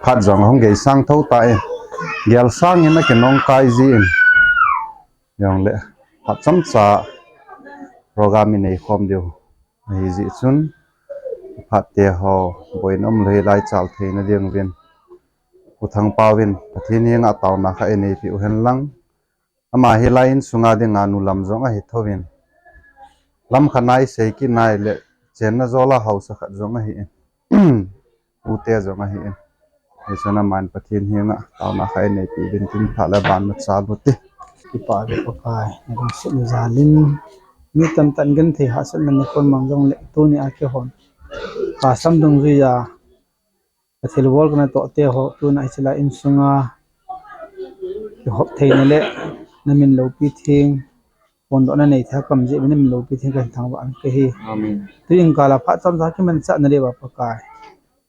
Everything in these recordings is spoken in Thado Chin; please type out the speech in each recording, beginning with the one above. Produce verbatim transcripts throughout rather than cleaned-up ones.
Phat jong ahung gei sang tho ta in, gel sang in a kinong kai ji in, jong le phat chomcha program i nei khom diu ahi ji chun, phat te ho boina um lou lai chal theina ding uvin, U Thangpau in Pathen henga taona kha i nei piu hen lang, ama hi lai insunga dinga nu lam jong ahi tho in, lam khat nai sei kinai le chenna jola hausa khat jong ahi in, U te jong ahi in. Hichun aman Pathen henga taona kha i nei piu vin tin, phat le ban ma cha bu ti. Kipa ve Pakai, na ding sin jalin. Mi tamtah in genthei hahsatna nei kon mang jong le tuni a kihon. Ka sam dungjuia ka thilbol kana toh te ho, tuna hiche lai insunga kihop theina le na min loupi theng, phondohna nei thei kam jeh in na min loupi theng kahin thangvah in kahi. Amen. Tuin kala phat chomcha kimanchah na le va Pakai,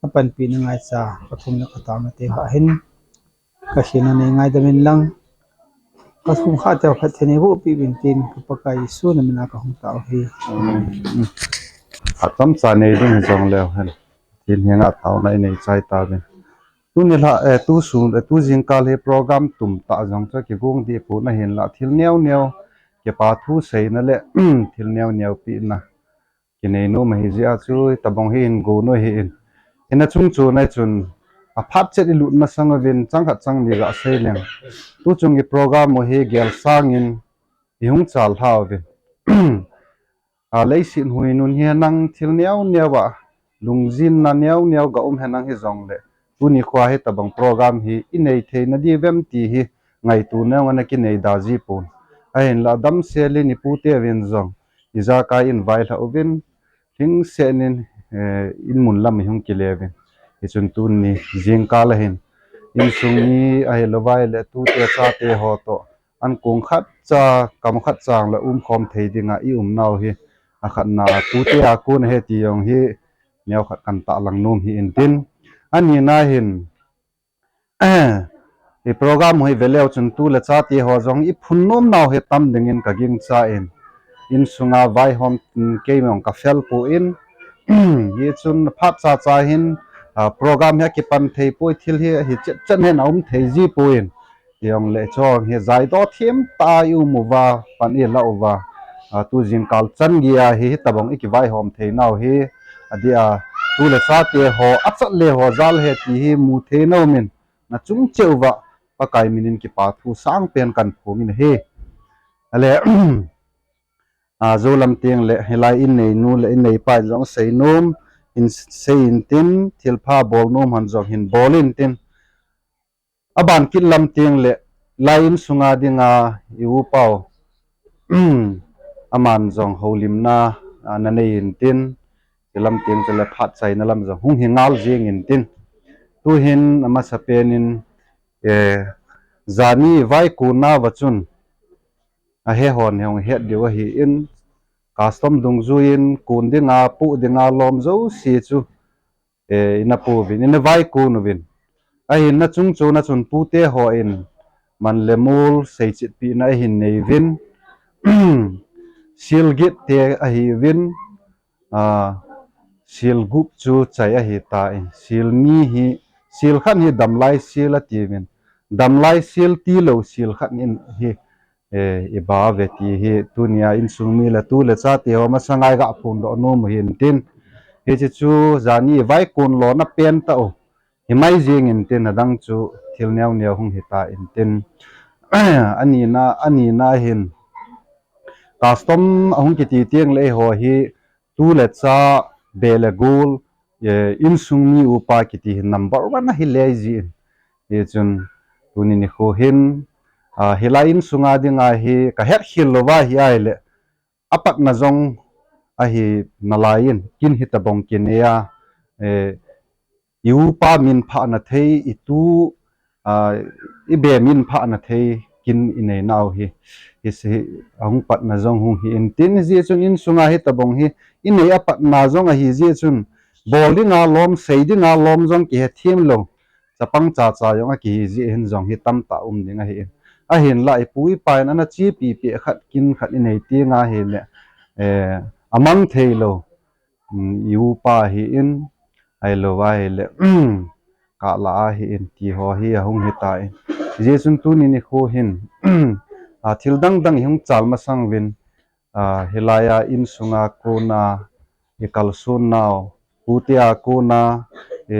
na panpi na ngaicha, ka thum na ka tao na te ha hin, ka hina nei ngaidam in lang, ka thum kha te phat thei nei vo pi vin tin, ka Pakai Jesu na mina ka hung tao hi. Amen. Phat chomcha nei ding jong leu hen, Pathen henga taona i nei chai tauvin. Tuni la, eh, tu sun, eh, tu jingkal hi program tum tah jong chu kigong deh pon ahin la, thil neo neo, kipa thu seina le thil neo neo pina kinei nom ahi jeh a chu, tabang hi in gon u hi in. Hina chung chu nai chun, a phat chet i lut masang uvin, chang khat chang ni ga sei leng. Tu chung i program u hi gel sang in i hung chal lha uvin. A leiset hui nun hi nang thil neo neo a, lungjinna neo neo ga um henlang hi jong le, tuni khoa hi tabang program hi i nei theina di vem ti hi ngaito neo ana kinei da ji pon. Ahin la damsel in i pu te vin jong, ijakai in vailhah uvin, lhingset in, eh, in mun lam i hung kile uvin. Hichun tuni jingkal ahin, insung mi ahilou vai le tute chate ho toh, an kong khat cha, kam khat chang le um khom thei dinga i um nau hi, a khatna tute a kon ahi ti jong hi, neo khat kan tahlang nom hi in tin. Ani na hin, i program hui ve leu chun tu le chate ho jong i phun nom nau hi tam ding in ka gingcha in, insunga vaihom, mm, keima jong ka fel pon, hichun phat cha cha hin, ah, program hi a kipan thei poi, thil hi hi chet chet hin a um thei ji pon, ti jong le chong hi jaidoh thim tah a i um uva, pan i la uva, ah, tu jingkal chan gei a hi, hi tabang i kivaihom thei nau hi, adeh a, tu le chate ho, a chat le ho jal hi ti hi mu thei nom in, na chung cheh uva, Pakai min in kipa thu sang pen kan phong in ahi. Ale, a, jou lam teng le, hilai in nei nu le in nei pa in jong sei nom, in sei in tin, thil pha bol nom hon jong hin bol in tin. A ban kit lam teng le, lai insunga dinga i u pau, aman jong houlimna, a, na nei in tin, ti lam teng chu le phat chaina lam jong hung hi ngal jing in tin. Tu hin a masa pen in, eh, jani vai kun na va chun, a he hon he hung het diu ahi in, custom dungjui in kun dinga, pu dinga lom jouse chu, eh, ina pu uvin, ina vai kun uvin. Ahin na chung chu na chun pute ho in man le mol seichet pina ahin nei uvin. Sil git te ahi uvin, a, sil gup chu chai ahi ta in. Sil ni hi, sil khat hi damlai sil ati uvin. Damlai sil tilou sil khat in hi, eh, i ba ve ti hi, tunia insung mi le tu le chate ho masanga i ga phondoh nom u hin tin. Hiche chu jani vai kun lona pen tah u. Hi mai jing in tin, adang chu thil neo neo hung hi ta in tin. Ani na, ani na hin. Custom a hung kiti teng le eiho hi tu le cha, be le gol, eh, insung mi upa kiti hi number one ahi lei jin. Hichun tuni nikho hin, a, hilai insunga dinga hi ka het khel louva hi ahile, a patna jong ahi nalai in, kin hi tabang kin e a, eh, i upa min phahna thei, i tu, a, i be min phahna thei kin i nei nau hi, hi se hi, a hung patna jong hung hi in tin, hijeh chun insunga hi tabang hi, i nei a patna jong ahi jeh chun, bol dinga lom, sei dinga lom jong kihe thim lou, chapang cha cha jong a kihi jeh hin jong hi tamtah um ding ahi in. Ahinla i pu i pa in ana chepi peh khat kin khat i nei teng ahile, eh, a mang thei lou, um, i upa hi in, ahilou ahile, kala ahi in ti ho hi ahung hita in. Hijeh chun tuni nikho hin, a, thil dang dang ihung chal masang uvin, a, hilai a insunga kona, ikalson nau, ute a kona, e,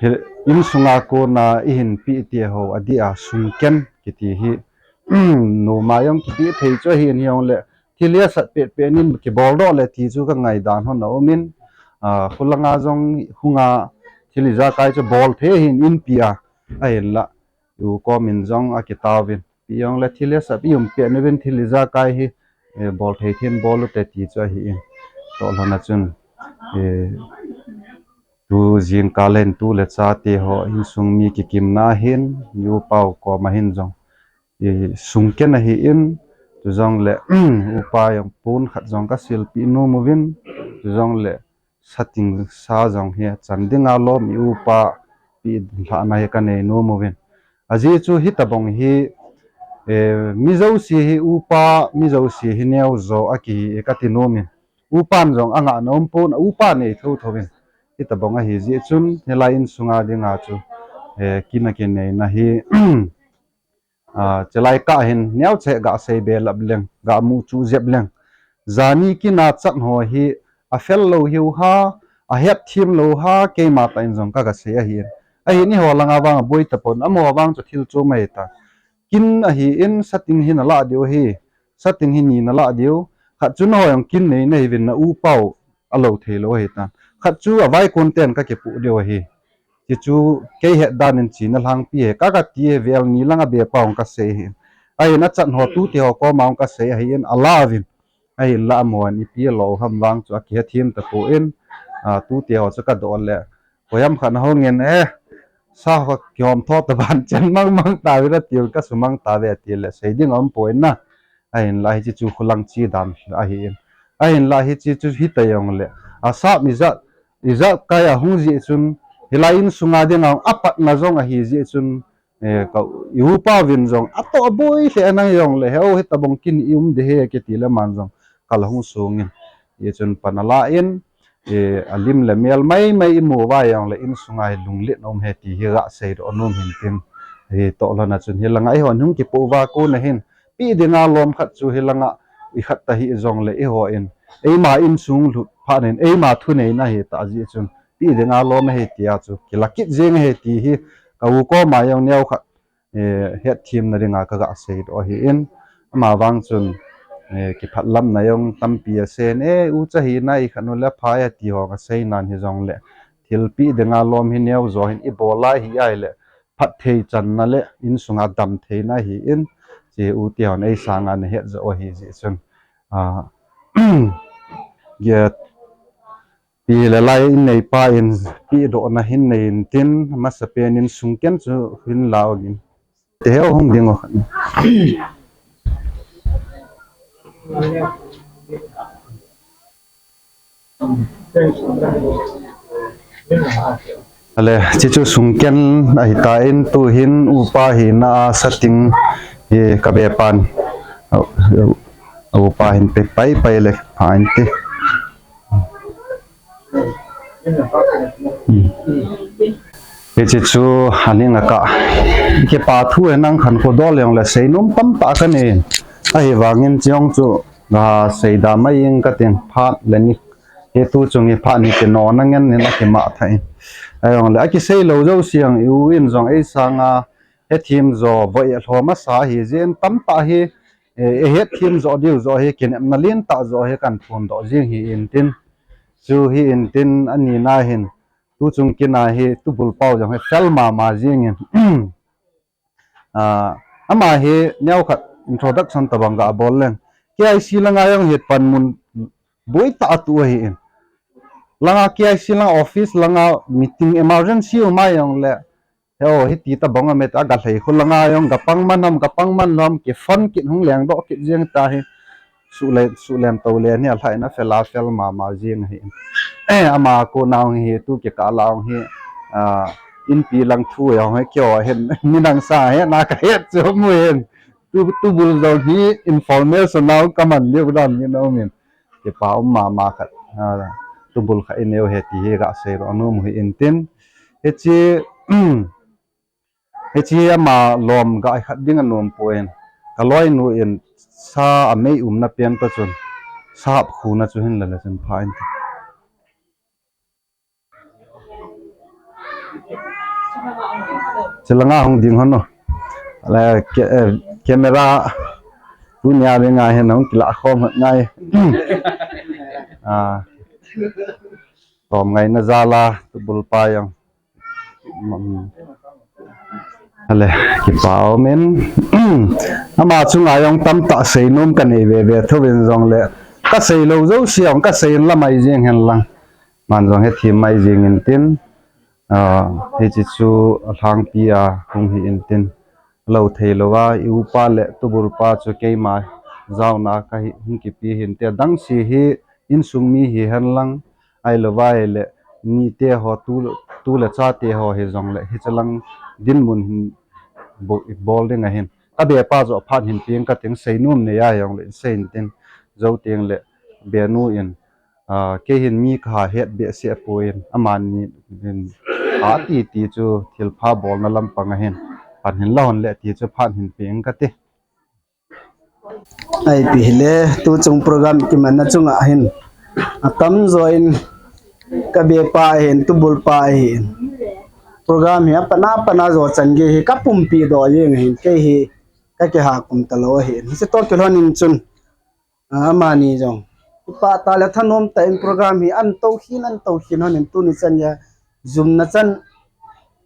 hi, insunga kona ihin peh te ho, adeh a sungken kiti hi, noma jong kipeh thei chu ahin, hijongle thil hetsah peh peh in kibol doh le ti chu ka ngaidan hon aum in, a, khulanga jong hunga thil ijakai chu bol thei ahin inpi a, ahinla, u komin jong akitauvin. Pi jongle thil hetsah pi um peh nauvin thil ijakai hi, eh, bol thei thei in bol ute ti chu ahi in. Toh lhona chun, eh, tu jingkah le hin tu le cha te ho insung mi kikimna hin, i upa u koma hin jong, eh, sungken ahi in, chujongle, upa jong pon khat jong ka silpeh nom uvin, chujongle, sating sa jong hi chan dinga lom i upa peh lhahna hi ka nei nom uvin. Ajeh chu hitabang hi, eh, mi jouse hi upa, mi jouse hi neo jo akihi e kati nom in. Upan jong angahna um pon, upa nei thotho in. Hitabang ahi jeh chun, hilai insunga dinga chu, eh, kin a kineina hi, a, chulai kah hin, neocha ga sei be lap leng, ga mu chu jep leng. Jani kin a chan ho hi, afel lou hiu ha, ahetthem lou ha, keima tah in jong ka ga sei ahi in. Ahin eiho langa vang aboi tapon, amaho vang chu thil chom ahi ta. Kin ahi in, sating hi na lah diu ahi, sating hi ni na lah diu. Khat chu nangho jong kin nei nahi uvin na upa u alou thei lou ahi tan. Khat chu avaikon ten ka kipoh diu ahi. Ti chu kei het dan in china lhangpi he, ka kati he vel ni langa be pa ong ka sei hi. Ahin achan ho tute ho koma ong ka sei ahi in ala uvin. Ahinla amahon ipi alo ham vang chu akihetthem tapon, a, tute ho chu ka doh le. Koiham khat na hung in, eh, sa ho kihom tho ta ban chen mang mang tauve ati u ka sumang tauve ati le sei ding aum poi na. Ahinla hiche chu khulang chi dan ahi in. Ahinla hiche chu hita jongle. Asap ijat, ijakai ahung jeh chun, hilai insunga dinga apatna jong ahi jeh chun, eh, ka, i upa uvin jong, atoh aboi lheh nang jongle, heu hitabang kin i um ding ahi kiti le aman jong, kal ahung sung in. Hijeh chun pan ala in, eh, alim le mel mai mai imu uva jongle insunga hi lunglet na um ahi ti hi ga seidoh nom in tin. Hitoh lhona chun hilanga eihon hung kipoh uva kona hin, peh dinga lom khat chu hilanga ikhat ta hih jongle eihon, eima insung lhut phat in, eima thuneina ahi ta jeh chun, peh dinga lom ahi tia chu, kila kit jeng ahi ti hi, ka u koma jong neo khat, eh, hetthemna dinga ka ga seidoh ahi in, ama vang chun, eh, kiphatlamna jong tampi asei in, eh, u cha hina ikhat nu le pha e ti ho ka sei nan hijongle, thil peh dinga lom hi neo jo hin ibol a ahi ahile, phatthei channa le insunga damtheina ahi in, hiche u te hon ei sanga na het jo ahi jeh chun. A, ge, ti le lai in neipa in pehdohna hin nei in tin, masapen in sungken chu hin la uvin. Te heu hung ding u khat. Ale, hiche chu sungken ahi tan, tu hin upa hina a sating hi ka be pan. A, a upa hin pe pai pai le pha inte. Hmm. Hiche chu aning a ka. Kipa thu e nang khan ko dol jongle seinom tamtah ka nei. Ahivangin hiche jong chu ga seida mai ing ka tin phat le ni. Hitu chung hi phat ni kino na ngen ni na kima thei. Ahijongle akisei lou jouse jong i u in jong ei sanga hethem jo, voi alhom asa ahi jeh in tamtah hi, eh, eihetthem jo diu jo hi kinepna lentah jo hi kan phondoh jing hi in tin. Chu hi in tin ani na hin, tu chung kin a hi tubul pau jong hi fel mama jing in. A, ama hi neo khat introduction tabang ga bol leng. K I C langa jong hi panmun boi tah atu ahi in. Langa K I C langa office langa meeting emergency um a jongle. Heo, hiti tabang a met a ga lhei khu langa jong ga pang man ham, ga pang man lou ham, kiphone kit hung lengdoh kit jeng ta hi. Su le, su lem to le ni a lhai na fel a fel mama jing ahi. Eh, ama kona hung hi, tu kikah la hung hi, ah, inpi lang thu jong hi kio hin, midang sa hi, na ka het chu mu hin. Tu, tubul jong hi information nau ka man liu dan min um in. Kipa um mama khat, ah, tubul khat i neo hi ti hi ga seidoh nom u hi in tin. Hiche, hiche ama lom ga khat ding anom poi. Ka loinu in sa amei umna pen ta chun sa hap khuna chu hin la le chun pha in. Chilanga hung ding hon no. Le, ke-, eh, camera tunia le ngai hen hung kila khom hot ngai. Ah. Tom ngai na jala tu bul pa yang. Ale, kipa umin. Ama chunga jong tamtah seinom kanei veve thouvin jongle, kasei lou jouse jong kasei in la mai jeng hen lang. Man jong hethem mai jeng intin, ah, hiche chu alhangpi a hung hi intin. Lou thei lou a, i upa le tubul pa chu keima jaona kahi hung kipe hinte, adang se hi insung mi hi hen lang, ahilou vai le nite ho tu, tu le chate ho hi jongle, hiche lang dinmun hin bo-, bol ding ahin. Ka bepa joh phat hin peng kating seinom nei a jongle, sei intin jou teng le benu in, ah, kei hin mi kaha het behseh poi, amani hin ati ti chu thilpha bolna lampang ahin. Phat hin la hon le ti chu phat hin peng kati. Ahi pi hile, tu chung program kimanna chunga hin atamjo in ka bepa ahin, tubul pa ahin. Program hi apatna, apatna jo chan gei hi ka pumpi doh jeng ahin, kei hi ka kiha kum talou ahin. Hiche toh kilhon in chun, ah, amani jong kipah tah le thanom tah in program hi an tou khin, an tou khin hon in tuni chan gei a jumna chan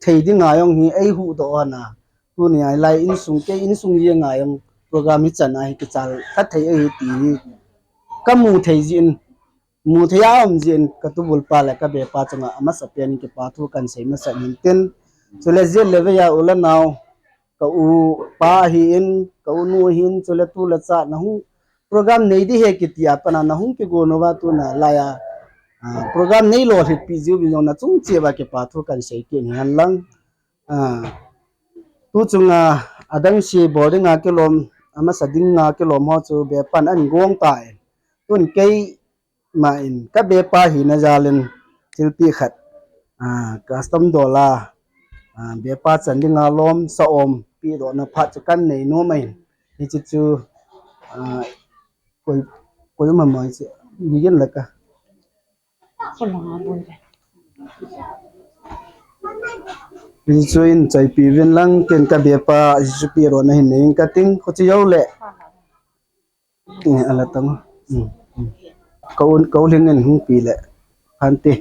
thei dinga jong hi eihuhdoh hon a. Tuni a lai insung, kei insung jenga jong program hi chan a hi kichal kha thei ahi ti hi kamu thei jeh in, mu thei a um jeh in ka tubul pa le ka bepa chunga amasapen in kipa thu kahin sei masa intin. Chule jeh le vei a u le nao, ka upa ahin, ka unu ahin, chule tu le cha nahung program nei ding ahi kiti a pat a nahung kigon uva tuna lai a, ah, program nei lolhit pi jiu vin jong nachung cheh uva kipa thu kahin sei kit in hen lang. Ah, tu chunga adang se bol dinga kilom, amasa dinga kilom ho chu bepan ahin gong tai. Tun keima in ka bepa hina jal in thilpeh khat, ah, custom dola, ah, bepa chan dinga lom sa-om pehdohna phat chu kahin nei nom ahin. Hiche chu, ah, koi, koi um ham hiche, mi gen la ka. Hichu in chaipi uvin lang, ken ka bepa hichu pehdohna hin nei ing kating, khuti jou le. Eh, ala tang. Hmm, hmm. Ka un, ka u lhing in hung pe le. Phan te.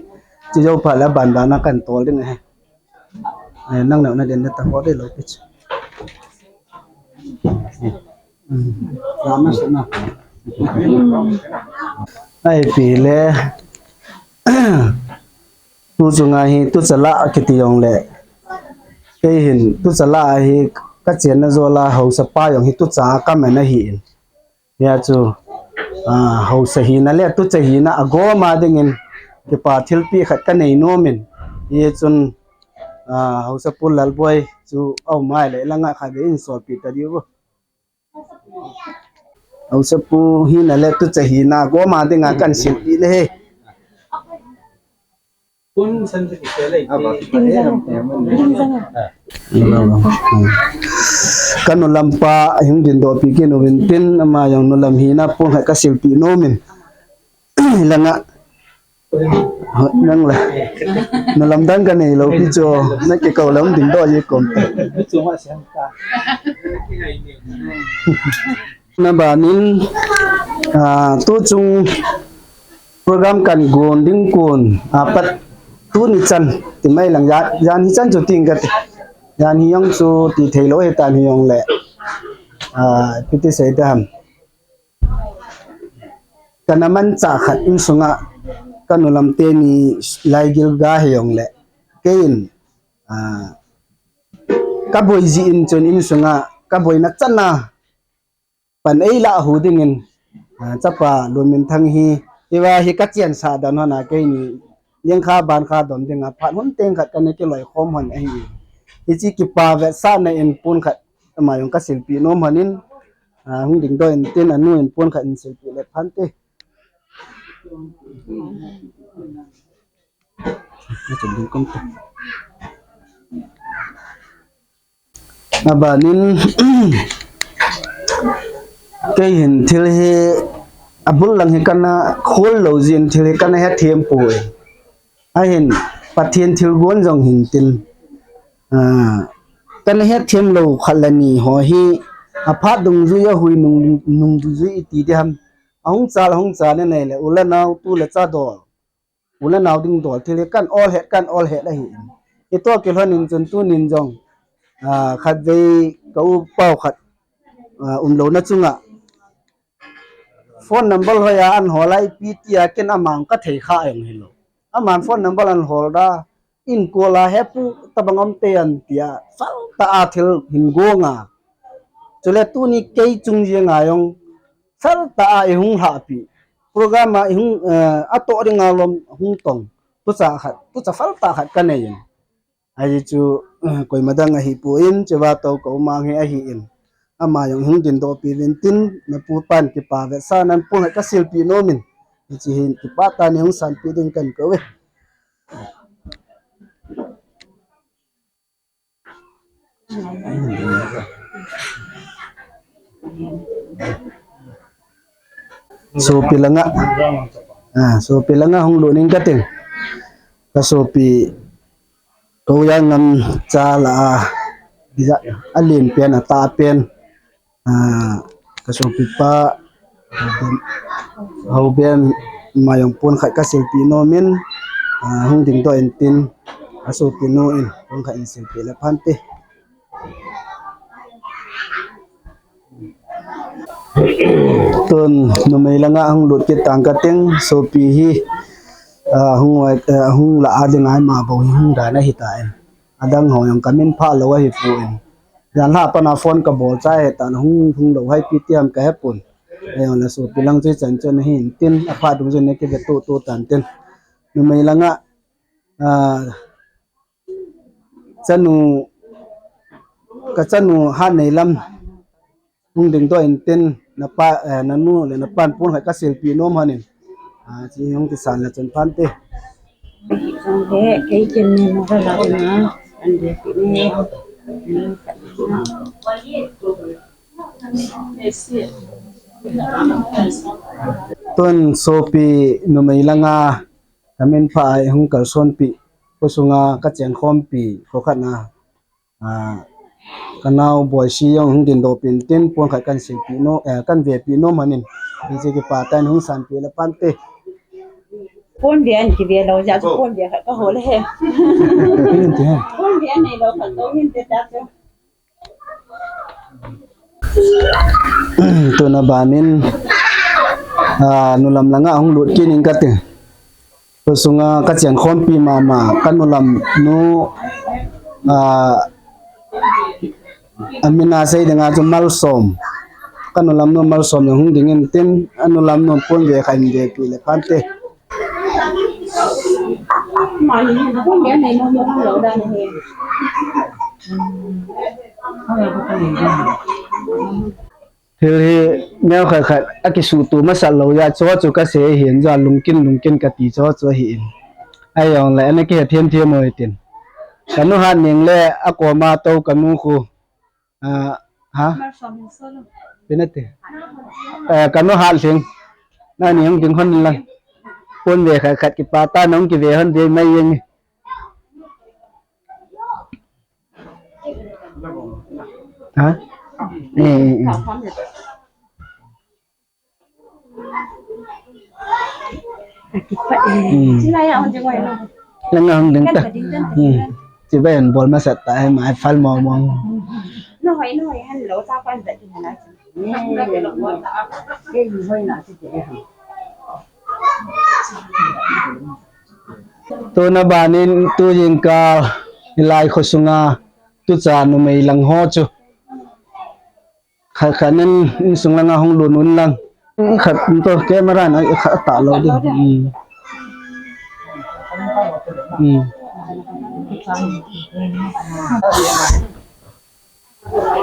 Chu jou phat le aban ban a kahin tol ding ahi. Eh, nang neo na den na ta ho de lo pi chu. Hmm. Rama sana. Ahi pi le. Tu chunga hi, tu chala kiti jong le. Kei hin, tu chala hi, ka chenna jola haosa pa jong hi, tu cha ka man ahi in. Hia chu, ah, haosa hina le, tu cha hina agom a dingin, kipa thilpeh khat ka nei nom in. Hichun, ah, haosa pu Lalboi chu, aum mai le, langa kha be in solpi ta diu. Haosa pu hina le tu cha hina, agom a dinga kahin silpeh le he. Ka nu lam pa hung dingdoh pi kit uvin tin, ama jong nu lam hina pon khat ka silpeh nom in. Langa. Nang la. Nu lam dang ka nei lou pi chu, na kikou lam dingdoh ji kom. Na ban in, ah, tu chung program kahin gon ding kon, ah, pat tuni chan, ti mai lang jan, jan hi chan chu ting kati. Jan hi jong chu ti thei lou hitan hi jong le. Ah, pi ti sei ta ham. Ka na manchah khat insunga, ka nu lam teni lai gilga hi jong le. Kei in, ah, ka boi ji in chun insunga, ka boina chan a, pan ei lah hu dingin, ah, chapa Lunminthang hi, hiva hi ka chensah dan hon a keini, leng kha ban kha dom dinga, phat hun teng khat ka na kiloi khom hon ahi. Hiche kipa vetsahna in pon khat, ama jong ka silpeh nom hon in, ah, hung dingdoh in tin anu in pon khat in silpeh le phan te. Nachun ding kong te. Abanin, kei hin thil hi abul lang hi kana khol lou jin, thil hi kana hethem poi. Ahin, Pathen thilgon jong hin tin. Ah, kana hethem lou khat le ni ho hi, aphat dungjui, ahui nung, nung dungjui iti ding ham. Ahung chal, ahung chal ne nei le, u le nao, tu le cha dol. U le nao ding dol thil hi kan ol het, kan ol het ahi. Hitoh kilhon in chun tunin jong, ah, khatvei ka u pau khat, ah, umlouna chunga phone number hoiya ahin hol a ipi tia ken aman ka thei kha jong hilou. Aman phone number ahin hol da, in call a, "He pu, tabang um tei am?" tia, sal tah a thil hin gong a. Chule tuni kei chung jeng a jong, sal tah a ihung lhahpi. Program a ihung, eh, atoh ding a lom hung tong. Tucha khat, tucha sal tah khat ka nei in. Ahi chu, eh, koima dang ahi poi, chuva toh ka u mang hi ahi in. Ama jong hung dingdoh pi uvin tin, na pu pan kipa vetsah nan, pung hai ka silpi nom in. Hiche hin kipa tah in hung sanpi ding kan kou e. Sopi langa, ah, sopi langa hung lut ning kating. Ka sopi, ka u Jangngam cha lah a, ija, alen pen, atah pen. Ah, ka sopipa, Haoben, Haoben, ama jong pon khat ka silpi nom in, ah, hung dingdoh in tin, a sopinu in, pon khat in silpi le phante. Tun, numei langa hung lut kit tang kating, sopi hi, ah, hung, ah, hung lah a ding a ima bou hi hung dan ahi tan. Adang ho jong ka min pha lou ahi pon. Jan lha pana phone ka bol chai he tan hung, hung lou hai pi ti ham ka he pon. Ahi jongle sopi lang chu ichan chan ahin tin apha dung jin ne kive tutu tan tin. Numei langa, ah, chanu, ka chanu Hatneilam. Hung dingdoh in tin, na pa, eh, na nu le na pan pon khat ka silpi nom hon in. Ah, chi hung kisan le chun phante. Chang he, kei ken ni mo ka la na, an de pi ni. Tun sopi numei langa, ka min pha a hung kalsonpi, kho sunga ka chengkhompi, kho khat na. Ah, ka nao Boisi jong hung dingdoh pin tin, pon khat kan silpi nom, eh, kan vepi nom hon in. Hiche kipa tah in hung sanpi le phante. Pon ve an kive lou jeh a chu pon ve khat ka hol e. Pon ve an nei lou khat tou hin te ta chu. Tun abanin, ah, nulam langa hung lut kit ning kating. Kho sunga ka chengkhompi mama, ka nulam nu, ah, amin a sei dinga chu Malsom. Ka nulam nu Malsom jong hung ding in tin, a nulam nu pon ve khat in vepi le phante. Thil hi neo khat khat a kisuhtoh masat lou jeh a, chuche chu ka sei ahin, jeh a lungkin lungkin ka ti chuche chu ahi in. Ahi jongle, ana kihe them them u hitin. Ka nu Hatneng le a koma tou ka nu khu. Ah, ha? Pinati. Eh, ka nu Hatlhing. Nani hung ding hon lang. Pon ve khat khat kipa tah in hung kive hon ve mai jeng e. Ha? Eh, eh, eh. Hmm. Langa hung ding ta. Hmm. Chibai an bol masat ta, eh, mai phal mong mong. Tun abanin tu jingkah hilai kho sunga tucha numei lang ho chu. Khat khat nin insung langa hung lut un lang. Khat to camera na khat ta lou ding. Hmm.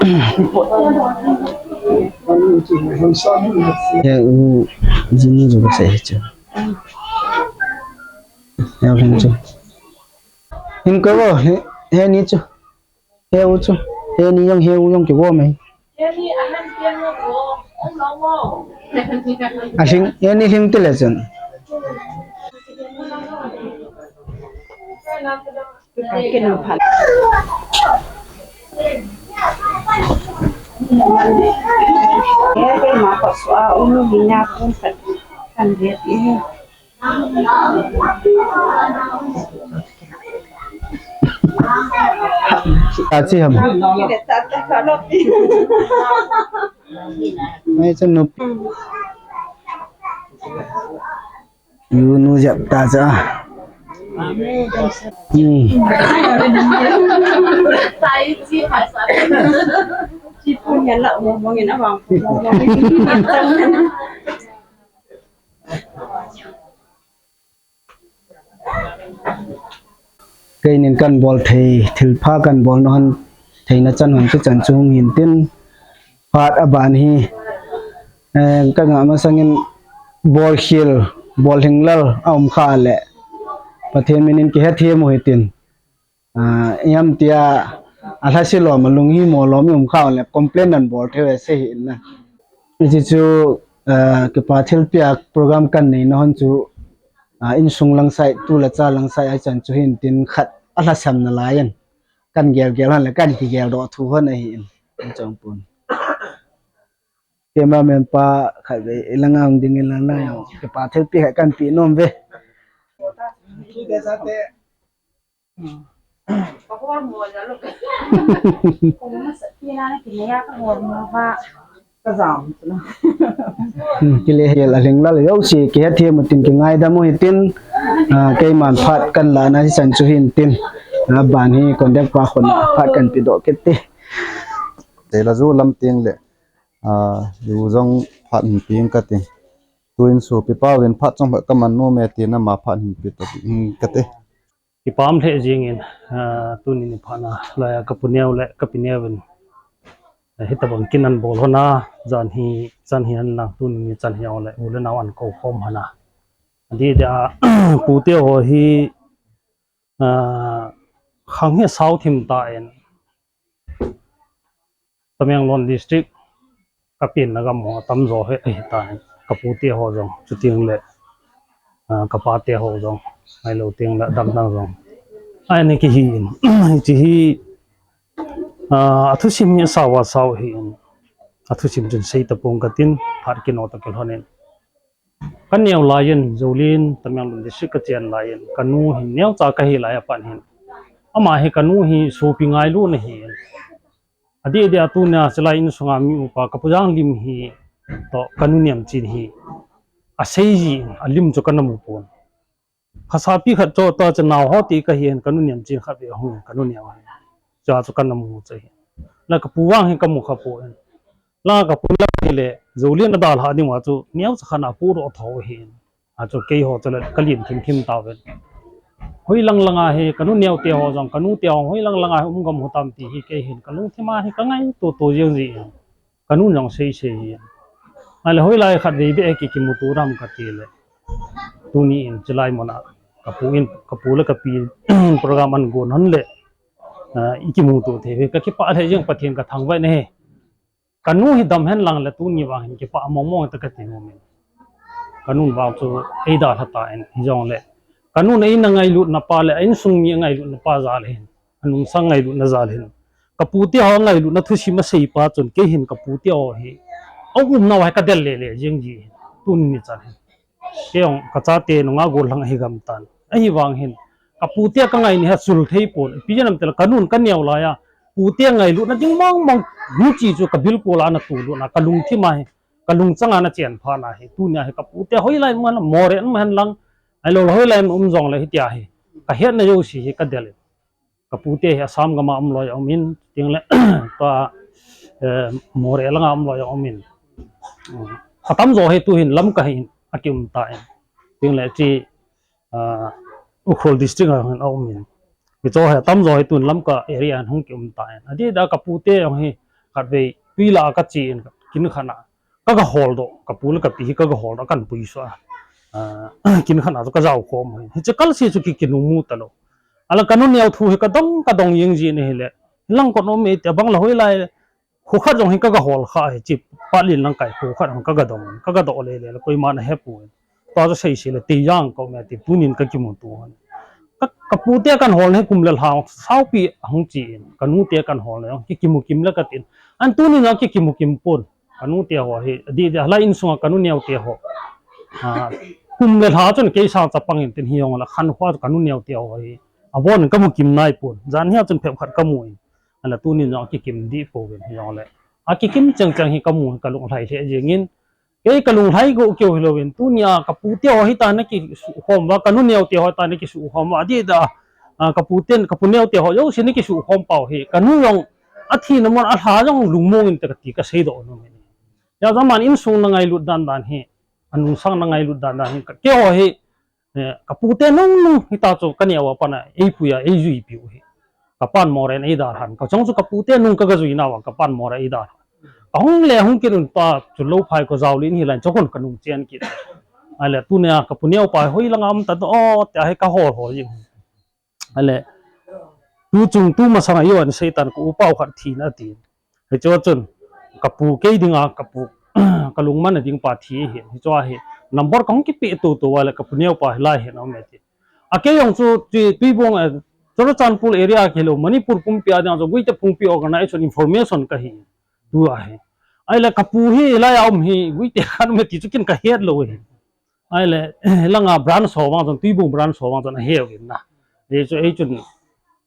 Hmm. Ya, u, jini juga saya je. Ya, kan je. Hin ko, he, he ni chu. He u chu. He ni jong, he u jong kigo mai. A hling, he ni hling ti le chun. Tachi ham. Mai chan nup. Yu nu jap ta cha. Hmm. Keinin kan bol thei, thilpha kan bol na hon theina chan hon chu chan chu hung hin tin, phat aban hi, eh, ka ngah masangin bol khel, bol hinglal a um kha le, Pathen minin kihethem u hitin, ah, iam tia, a lhase lom, a lunghimo lom i um kha le, complain nan bol thei u se hi na. Hichu, ah, kipa thilpiak program kan nei na hon chu, ah, insung lang sai, tu le cha lang sai, ai chan chu hin tin khat a lhasam na lai in. Kan gel gel hon le, kan kigel doh thu hon ahi in. An chang pun. Cameraman pa khat ve, i langa hung ding i langa jong. Kipa thilpi khat kan pi nom ve. Hmm, kile hel a hling lal yo si, kihethem u tin kingaidam u hitin, ah, keiman phat kan la na hi chan chu hin tin, ah, ban hi contact pa khun phat kan pi doh kit te. Te la ju lam ting le, ah, ju jong phat hin ping ka ti. Tuin sopi pa vin phat chang phat ka man nom e ti na ma phat hin pi to, hmm, ka ti. Kipah lheh jingin, ah, tuni ni phat na laiya ka pu neo le ka pi neo in, eh, hitabang kin an bol hon a, jan hi, chan hi an lang tuni ni chan hi ang le u le nao an ko khom hon a. Adeh deh a, pu te ho hi, ah, khang hi sao thim ta in, Tamenglong District, ka penna gam ho, atamjo hi, ahi tan, ka pute ho jong, chuteng le, ah, ka pate ho jong, ahilou teng le, dang dang jong. Ahi ni kihi in, hiche hi, ah, athusim hi sao a sao hi in, athusim chun sei tapong katin, phat kino ta kilhon in. Ka neo laiyin, Jolin, Tamenglong District ka chen laiyin, ka nu hin neocha ka hi lai apat hin. Ama hi ka nu hi sopi ngailutna ahi. Adeh deh a tunia chulai insunga mi upa ka pu Janglim hi toh ka nu Nemchin hi asei jin, alim chu kana mu pon. Phasapi khat chu toh chu nao ho ti ka hin ka nu Nemchin khat ve hung ka nu neo hi. Chua chu kana mu chu hi. La ka pu vang hi ka mu kha pon. La ka pu la ti le, Jolin a dalha ding uva chu, neocha khat a pu ro tho hi. A chu keiho chu le, ka lim thim thim tauvin. Hoi lang langa hi, ka nu neo te ho jong, ka nu te ho, hoi lang langa hi, um gam u tam ti hi, kei hin, ka lungthim a hi, ka ngaito to jeng ji. Ka nu jong sei sei hi. Ahile hoi lai khat vei beh hi ki, kimuto dam ka ti le. Tuni in, chulai mun a, ka pu in, ka pu le ka pi, program an gon hon le. Ah, i kimuto thei hi, ka kipah lheh jeng Pathen ka thangvah na hi. Ka nu hi dam hen lang le tuni vang hin kipah mong mong ta ka ti nom in. Ka nun vang chu ei dalha tan, hijongle. Ka nun a in a ngailutna pa le, a insung mi a ngailutna pa jal hin. A nungsang ngailutna jal hin. Ka pute ho ngailutna thusim a sei pa chun kei hin ka pute ho hi. A umnau hi ka del le le jeng ji hin. Tuni ni chan hin. Kei jong ka chate nunga gollhang ahi gam tan. Ahivang hin, ka pute ka ngai ni ha sul thei pon. Ipi jeh ham itile ka nun ka neo laiya, pute ngailutna ding mong mong, hiche chu ka bilkol a na tulutna, ka lungthim a hi, ka lungchang a na chen phat na hi. Tunia hi ka pute hoilai um hen lang, Moreh um hen lang, ahilou le hoilai um jongle hitia hi. Ka hetna jouse hi ka del in. Ka pute hi Assam gam a um loi a um in, chuteng le, tua, eh, Moreh langa um loi a um in. Atamjo hi tuhin Lamka hi a ki um tan. Chuteng le hiche, ah, Ukhrul district a hin a um in. Hicho hi atamjo hi tuhin Lamka area a hung ki um tan. Adeh deh a ka pute jong hi khatvei twi lah a ka che in kin khat a. Ka ga holdoh, ka pu le ka pi hi ka ga holdoh, kan puisuh a. Ah, kin khat a chu ka jao khom u ahi. Hiche kal se chu ki, ki nung mu talou. Ala kanu neo thu hi kadong, kadong jing jin ahile. Hilang kon um e ti abang la hoilai. Khu khat jong hi kaga hol kha hi chi, palin lang kai khu khat jong kaga dong, kaga doh le le, koima na he pu. Tua chu sei sei le, ti jang ko me ti, tunin ka kimu tu han. Ka, ka pute kan hol ne kum le lha, saupi hung chi in, ka nute kan hol ne, ki kimu kim le ka tin. An tunin a ki kimu kim pon, ka nute ho hi, di, di, hala insunga ka nu neo te ho. Ha, kum le lha chun kei sang chapang in tin hi jong la, khan khua ka nu neo te ho hi. Abon ka mu kim nai pon, jan hi a chun phep khat ka mu in. Ala tunin jong a kikim di pouvin hi jong le. A kikim cheng cheng hi ka mu ka lunglhai lheh jingin. Kei ka lunglhai go keu hi louvin. Tunia ka pute ho hi ta na kisukhom va, ka nu neo te ho ta na kisukhom va. Di da, a, ka puten, ka pu neo te ho jouse na kisukhom pau hi. Ka nu jong a thina mun a lha jong lungmong in te ka ti ka sei doh nom in. Ya zaman insung na ngailut dan dan hi. Anung sang na ngailut dan dan hi. Ka, kei ho hi, Eh, ka pute nung nung hita chu ka neo a pana, ei puia, ei jui piu hi. Ka pan moren ei dar han. Ka chong chu ka pute nung ka ga jui nawa, ka pan mora ei dar. Ka hung le hung kin un pa chu lo phai ko jao lin hi lan chokon ka nung chen kit. Ale tunia ka pu neo pa hoi langa um ta o te a hi ka hol hol jing. Ale, tu chung tu masanga yo an Satan ko upa u khat thina ti. Hichu chun, ka pu kei dinga, ka pu, ka lungman a ding pa thi hi, hichu a hi, number ka hung kipe to to a le ka pu neo pa hi lai hi na um e ti. A kei jong chu, tui, Tuibong, eh, Churachandpur area ki lo, Manipur pumpi a ding chu, Guite Phungpi organization information ka hi, tu a hi. Ai le ka pu hi lai a um hi, Guite khan um e ti chu kin ka het lo hi. Ai le, langa branch ho vang chun, Tuibong branch ho vang chun a heu in na. Ei chu, ei chun,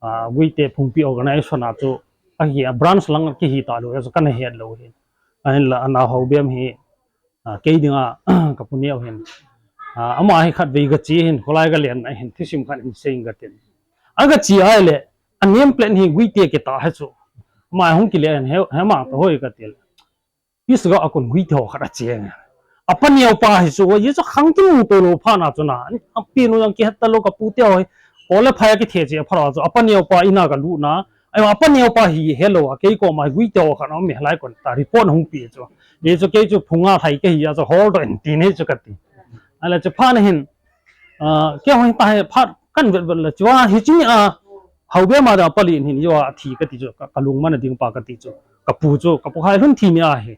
a, Guite Phungpi organization a chu, a hi a branch lang ki hi ta lo, ei chu kan het lo hin. Ai la, ana ho bem hi, a, kei dinga, ka pu neo hin. A, ama hi khat vei ga chi hin, kholai ga len na hin, thusim khat in sei ga tin. A ga chi ai le, a name plate hi Guite ki ta he chu. Ama hung ki le hin, he, he ma ta hoi ka ti le. Pisga a kon Guite ho khat a cheng. A pa neo pa hi chu, ye chu khang kimu to lo pha na chu na. A pi nu jong ki het ta lo ka pute ho hi. Ko le phai a ki the che pha ra chu. A pa neo pa ina ka lu na. Ai a pa neo pa hi he lo a kei ko ma Guite ho khat a um e lai kon ta report hung pi chu. Ye chu kei chu phunga thai ka hi a chu hol to en ti nei chu ka ti. Ala chu pha na hin. A, kei ho hi pa he pha kan vet vet la chu a hi chi ni a. Hau be ma da pa lin hin yo a thi ka ti chu ka, ka lungman a ding pa ka ti chu. Ka pu chu, ka pu Khailhun thi ni a hi.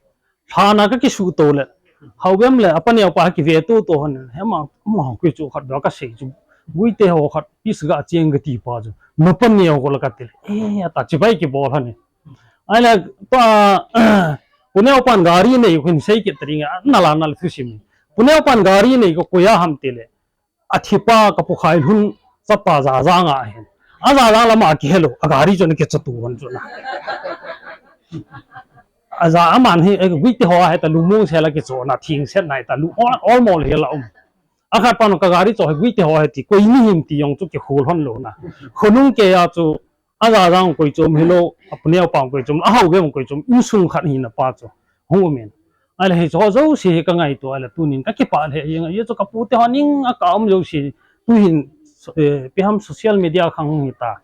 Lhana ka kisu to le. Hau bem le, a pa neo pa ki ve to to han. He ma, ma hau ki chu khat da ka sei chu. Guite ho khat Pisga cheng ka ti pa chu. Ma pa neo ko la ka ti le. Eh, a ta chi bai ki bol han. Ai le, pa, pu neo pan gari nei ko hin sei ki ta ring a, na la na le thusim. Pu neo pan gari nei ko ko ya ham ti le. A thi pa ka pu Khailhun chapa Jajang a hin. A Jajang lama ki he lo, a gari chu na ki cha tu hon chu na. A ja a man hi, eh, Guite ho a he ta lu mong se la ki cho na thing set nai ta lu, all, all mol he la um. A khat pan ka gari cho he Guite ho he ti, koi ni him ti jong chu ki khol hon lo na. Khonung ke a chu, a Jajang koi chom hi lo, a pu neo pa koi chom, a hau bem koi chom, insung khat hi na pa chu. Hung um in. Ai le hi chu ho jouse hi ka ngaito, ai le tunin ka kipah le, ye chu ka pute ho ning a ka um jouse, tu hin, eh, pi ham social media khang hung hi ta.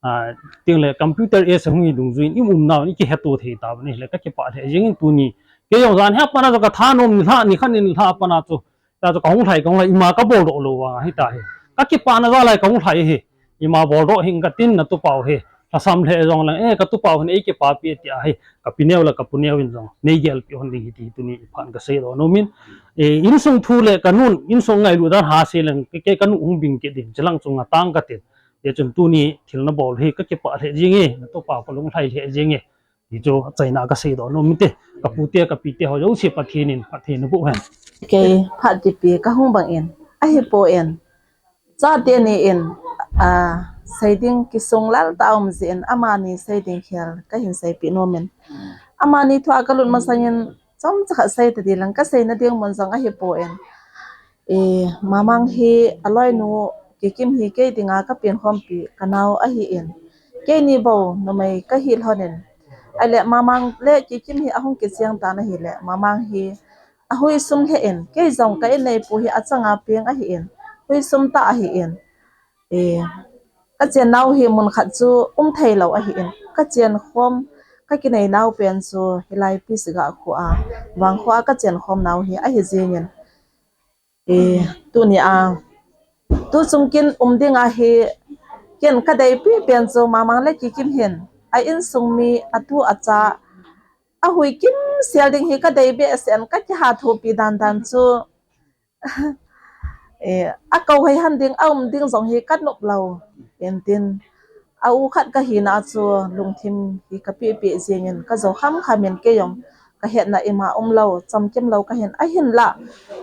A, ting le computer age hung hi dungjuin, i um nau, i ki he to thei ta, ni le ka kipah le, jing in tuni. Kei jong jan he pana chu ka tha nom ni lha, ni khan ni lha pana chu. Ta chu ka hung lhai, ka hung lhai, ima ka bol doh lo vang, hi ta hi. Ka kipah na ja lai ka hung lhai hi. Ima bol doh hing ka tin na tu pau hi. Lhasam le jong lang, eh, ka tu pau hin ei kipa pi ti a hi. Ka pi neo le ka pu neo in jong. Nei gel pi hon ding hi ti tuni phan ka sei lo no min. Eh, insung thu le ka nun, insung ngailu dan ha sei leng, ke, ke ka nu hung bing ki ding, chilang chung a tang ka tin. Ye chun tuni thil na bol hi ka kipah le jing e, na tu pau ka lung lhai le jing e. Hi chu a chaina ka sei doh nom te, ka pute, ka pite ho jouse Pathen in, Pathen in bu hen. Kei phat tipi ka hung bang in, ahi po in. Chate ni in, a, sei ding kisung lal ta um jin, amani sei ding khel ka hin seipi nom in. Amani thu a ka lut masang in, chomcha khat sei ta di lang ka sei na ding mun jong ahi po in. E, Mamang hi a loinu Kikim hi kei dinga ka pen khompi ka nau ahi in. Kei ni bou numei ka hi lhon in. Ai le Mamang le Kikim hi a hung kichiang ta na hi le Mamang hi a hui sum he in. Kei jong ka in nei pu hi a changa peng ahi in. Hui sum ta ahi in. E, ka chen nau hi mun khat chu um thei lo ahi in. Ka chen khom ka kinei nau pen chu hilai Pisga khu a. Vang khu a ka chen khom nau hi ahi jing in. E, tuni a, tu chungkin um ding a hi, Ken kadei pipen chu Mamang le Kikim hin a insung mi, atu acha, ahui kimsel ding hi kadei behseh in, kakiha thupi dandan chu. Eh, akou hei han ding, aum ding jong hi kanop lou. Intin, a u khat kahina chu lungthim hi kapeh peh jingin, kajou kham khamin kei jong kahetna ima umlou, chamkim lou kahin, ahinlah,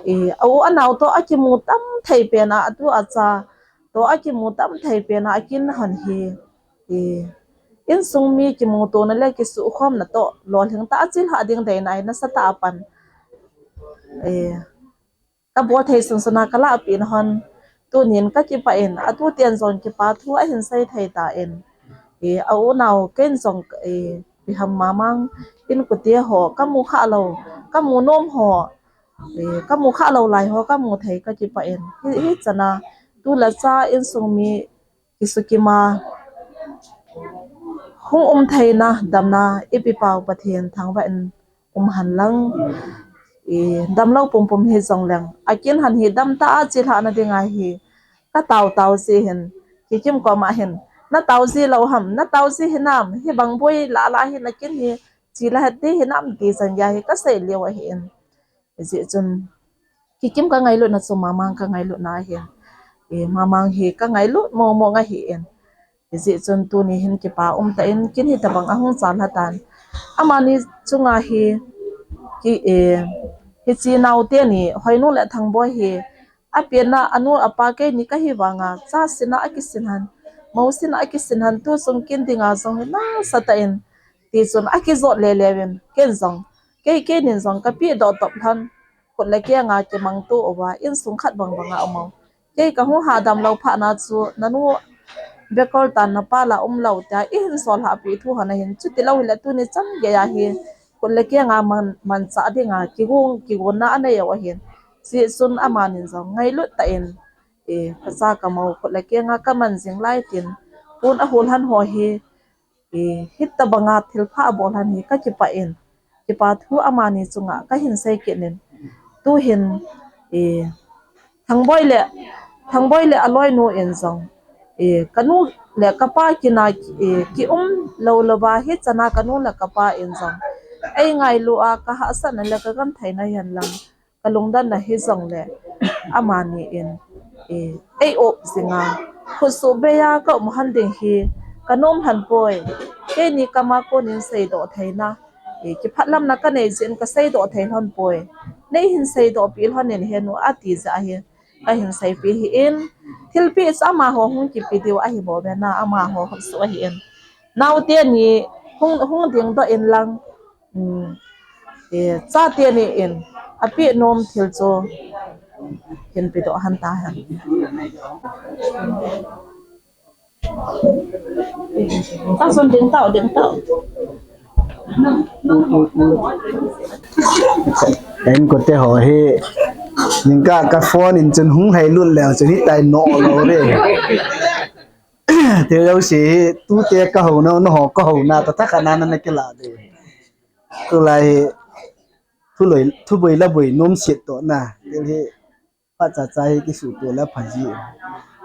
eh, a u anao toh akimu tam thei pen a, atu acha toh akimu tam thei pen a, akin hon hi, eh, insung mi kimutona le kisukhomna toh lolhing tah a chilhah ding deina hi nasatah a pan. Eh, kabol thei sunsun a kalahpeh na hon, tunin kakipah in, atu ten jong kipa thu ahin sei thei tan. Eh, a unau ken jong, eh, ipi ham Mamang, in kute ho kamu khalou, kamu nom ho, eh, kamu khalou lai ho kamu thei kakipah in. Hi, hichan a, tu le cha insung mi kisukima hung um theina, damna ipi pau Pathen thangvah in um hen lang. Eh, damlou pumpum hi jong leng, akin hon hi damtah a chilhah na dinga hi katao tao ji hin, Kikim koma hin, natao ji lou ham, natao ji hinam, hibang boi lah lah hi nakin hi chilhah het ding hinam ti jong ahi, kasei leo ahin. Hijeh chun, Kikim kangailut na chu Mamang kangailut na ahin. Eh, Mamang hi kangailut momo nga ahin. Hijeh chun tuni hin kipa um tah in, kin hitabang ahung chalha tan. Amani chunga hi, ki, eh, hiche naote ni, Hoinu le Thangboi hi, apen a anu apa keini kahi vanga, cha sin a akisin hen, mou sin a akisin hen, tu chung kin dinga jong hi nasatah in, tichun akijot lele uvin, ken jong, kei, keinin jong kapeh doh top lhon, khut le keng a kimangto uva, insung khat bang bang a um u. Kei kahung hadam lou phat na chu, nanu bekol tan napa la umlou tia, ihin sol hahpeh thu hon ahin, chuti lou hile tuni chan gei a hi, khut le keng a man, manchah dinga, kigon, kigonna anei u ahin. Hijeh chun amanin jong ngailut tah in, eh, kacha kamou khut le keng a kaman jing lai tin, pon ahol hen ho hi, eh, hitabang a thilpha abol hen hi kakipah in, kipa thu amani chunga kahin sei kit in, tuhin, eh, Thangboi le, Thangboi le aloinu in jong, eh, kanu le kapa kin a, eh, kium lou lou va hichan a kanu le kapa in jong eingailu a, kahahsatna le kagenthei na hihen lang, kalungdonna hijongle, amani in, eh, eiop jinga, khutsuh bei a kaum hen ding hi kanom lhon poi. Keini kama konin seidoh theina, eh, kiphatlamna kanei jeh in kaseidoh thei lhon poi. Neihin seidoh peh lhon in henu ati jeh ahi, kahin seipeh ahin, thilpeh chu amaho hung kipe diu ahi bou ve na, amaho khutsuh ahin. Naote ni hung, hung dingdoh in lang, um, eh, chate ni in apeh nom thil chu hin pedoh hen tahen. Tasun ding tao, ding tao. Ka inkote ho hi, jingkah ka phone in chun hung lhailut leu chun hitia no lou re. Ti jouse hi, tute kahou na, naho kahou na, tah tah khat na nakilah de. Tulai hi, thuboi, thuboi laboi nomset toh na. Ti hi, phat chacha hi kisuhtoh le apha ji.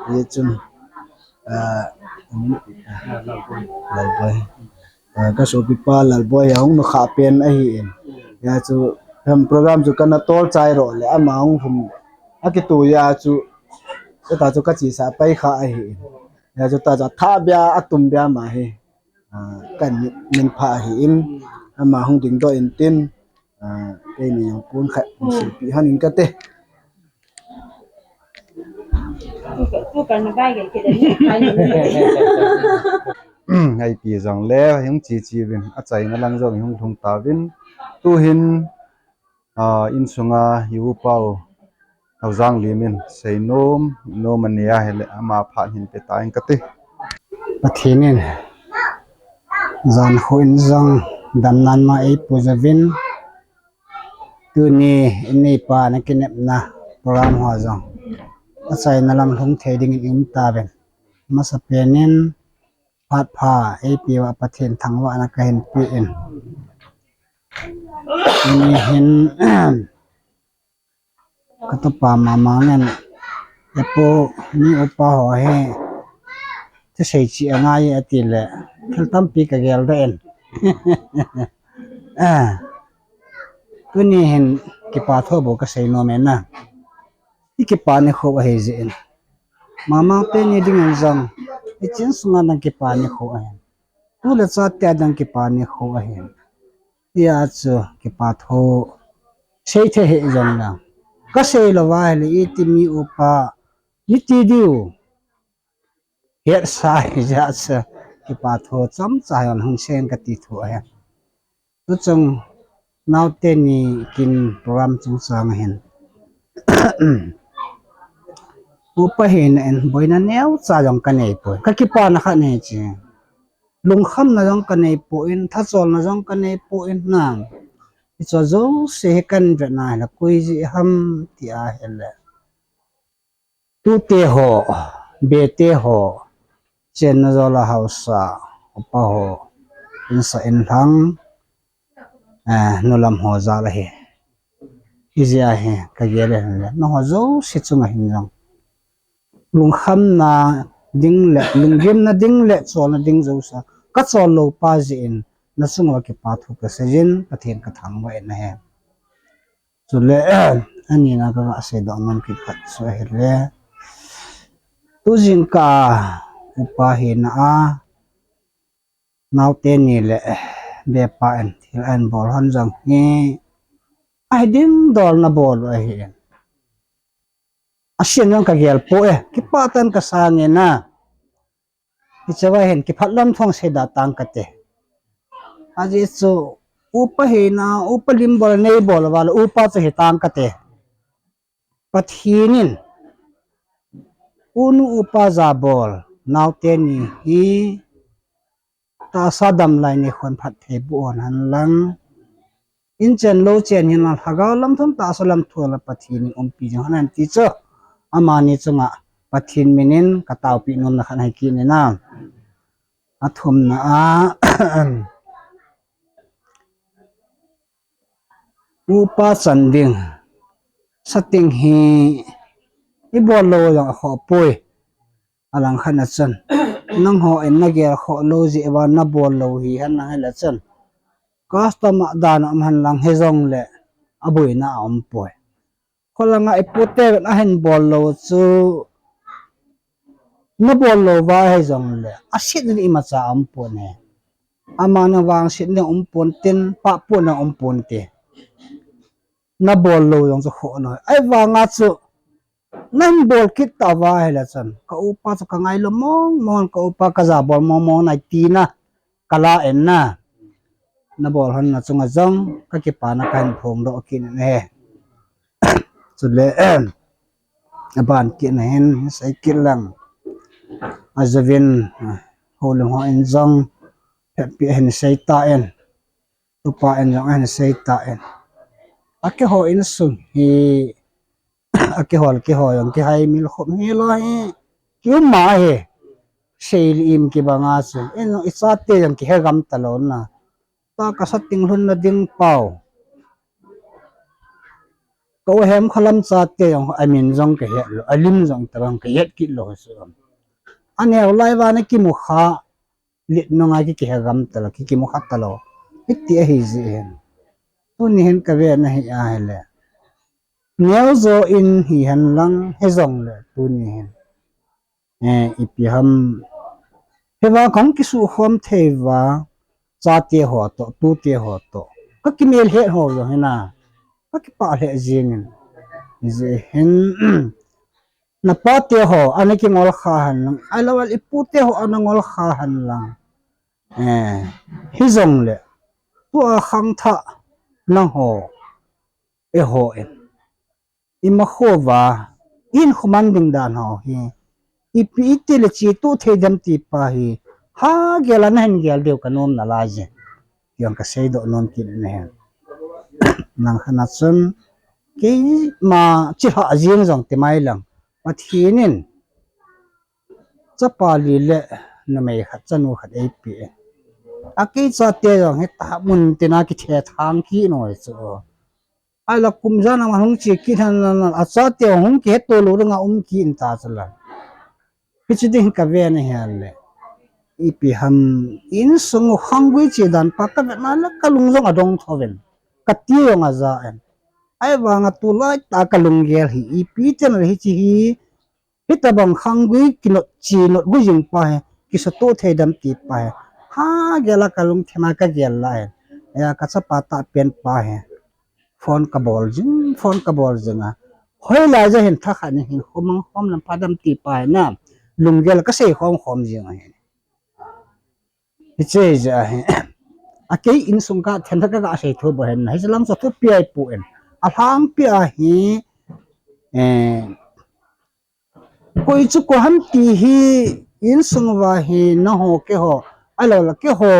Hijeh chun, ah, Lalboi. Ah, kasopipa Lalboi ahung nukha pen ahin. Hijeh chun, program chu kana tolchai ro le, ama hung hung. Akitoh jeh chu, tah chu kachesa pai kha ahin. Hijeh chu tah chu athah bia, atum bia ama hi. Ah, kamin pha ahin, ama hung dingdoh intin, ah, keini jong pon khat, silpi hon in kate. Ipi jongle, hung chi chi uvin, achaina lang jong hung lhung tauvin, tuhin, ah, insunga i upa u, Haojang Lim in, seinom, nom anei ahile, ama phat hin pe ta in kate. Pathen in, jan khu in jong, damna ma eipuijouvin, tuni, in neipa na kinepna, program ho jong, achaina lam lhung thei dingin i um tauvin. Masapen in, phat pha, eipeuva Pathen thangvahna kahin pe in. Tuni hin, katupa Mamang in, epu ni upa ho hi, Kasei chi angai e ati le, thil tampi kagel da in. Ah, tuni hin kipa thu bou kasei nom e na. I kipa nikho ahi jeh in. Mama teni dingin jong, i chin sunga dang kipa nikho ahi. Tu le cha te a dang kipa nikho ahi. Tia chu kipa thu sei thei hih jong lang, kasei lou va ahile iti mi upa, miti diu hetsa hijeh chun kipa thu chomcha hung seng kati thu ahi. Tuchung naote ni kin program chungchang ahin. Upa hina in boina neocha jong kanei poi. Kakipana khat ahi chu. Lungkhamna jong kanei poi, thacholna jong kanei poi na. Hiche jouse hi kahin vetna ahile koi jeh ham ti ahile, tute ho, bete ho, chenna jola haosa, upa ho, insa inlhang, eh, nulam ho jal ahi. Hijeh a hi kagel e le, nangho jouse chunga hin jong lungkhamna ding le, lunggimna ding le cholna ding jouse kachol lou pa jeh in, nachunga kipa thu kasei jin, Pathen kathangvah in ahi. Chule, anina kaga seidoh nom kit khat chu ahile, tu jingkah a upa hina a, naote ni le bepa in thil ahin bol hon jong hi, ahi ding dol nabol u ahin. Asen jong kagel poi, kipah tah in kasang e na. Hiche va hin kipah lam thu seida tang kate. Ajeh chu upa hina, upa lim bol, nei bol uva le upa chu hitang kate. Pathen in unu upa jabol naote ni hi tahsa damlai nikho in phatthei boh hon hen lang, inchen louchen hin lang, lhagao lam thum tahsa lam thum la Pathen in umpi jing hon hen ti chu, amani chunga Pathen min in kataopi nomna khat ahi kit in a. Athumna a, upa chan ding, sating hi ibol lou jong akhoh poi. Alangkhat na chun, nangho in nagel khoh lou jeh uva nabol lou hihen lang hile chun, customer dan a um hen lang hijongle aboina aum poi. Kholanga iputeuvin ahin bol lou chu, nabol lou uva hijongle aset ding imacha aum pon e. Amani vangset ding um pon tin, pahpon ding um pon te. Nabol lou jong chu khoh lou. Ahivanga chu nahin bol kit tauva hile chun, ka upa chu kangailou mong mong, ka upa kajabol mong mong nai tina kala in na. Nabol hon na chunga jong kakipana kahin phongdoh kit in ahi. Chule, aban kit na hin sei kit lang. Ajouvin, houlim ho in jong phetpi ahin sei tan, tupa in jong ahin sei tan, akihou insung hi, akihol kihoi jong kihaimil khop hilou hi, kium ma hi, seilih im kibanga chu, in jong ichate jong kihegam talou na. Ta kasating lhunna ding pau, ka u Hemkhalam chate jong amin jong kahet lou, alim jong tabang kahet kit lou chu, aneo lai uva na kimu kha, lit nunga ki kihegam talou, ki kimu kha talou, hiti ahi jeh hin. Tuni hin kavena hi ahile, neojo in hihen lang hijongle tuni hin, eh, ipi ham, hiva kahung kisukhom thei uva, chate ho toh, tute ho toh kakimel het ho jong hina, kakipah lheh jengin, hijeh hin, napate ho ana kingol kha hen lang, ahilou le ipute ho ana ngol kha hen lang, eh, hijongle tua khangthah nangho, eiho in, imakhouva, ihinkho man ding dan ho hi, ipi itile chetuh thei dem ti pa hi, hagel a nahin gel diu kanom nalai jin, ti jong kaseidoh nom kit in ahi. Langkhat na chun, keima chilhah jeng jong timai lang, Pathen in chapa li le numei khat, chanu khat eipeh in, akei chate jong hi tahmun tina kithethang kit noi chu, ahile kum ijat a hung che kit hen lang, achate hung kihetto lou dinga um kit in ta chu la. Hiche ding kavena hi ahile, Ipi ham, insung u khanggui che dan pa kavet na le kalung jong adong thouvin. Kati jong aja in. Ahivanga tulai tah kalunggel hi ipi tia hiche hi, hitabang khanggui kinot che not gui jing pa hi, kisatoh thei dem ti pa hi. Ha gel a kalungthim a kagel lai. Aya kachapa tahpen pa hi. Phone kabol jing, phone kabol jing a. Hoilai ja hin thakhat in hin khomang khom lam pha dem ti pa hi na. Lunggel kasei khom khom jing ahi. Hiche ja hi. A kei insung ka themtha kaga sei thu bou hen. Hiche lang chu thupi ahipoi. Alhangpi a hi, eh, koi chu koi ham ti hi insung uva hi nangho keiho. Ahilou le keiho.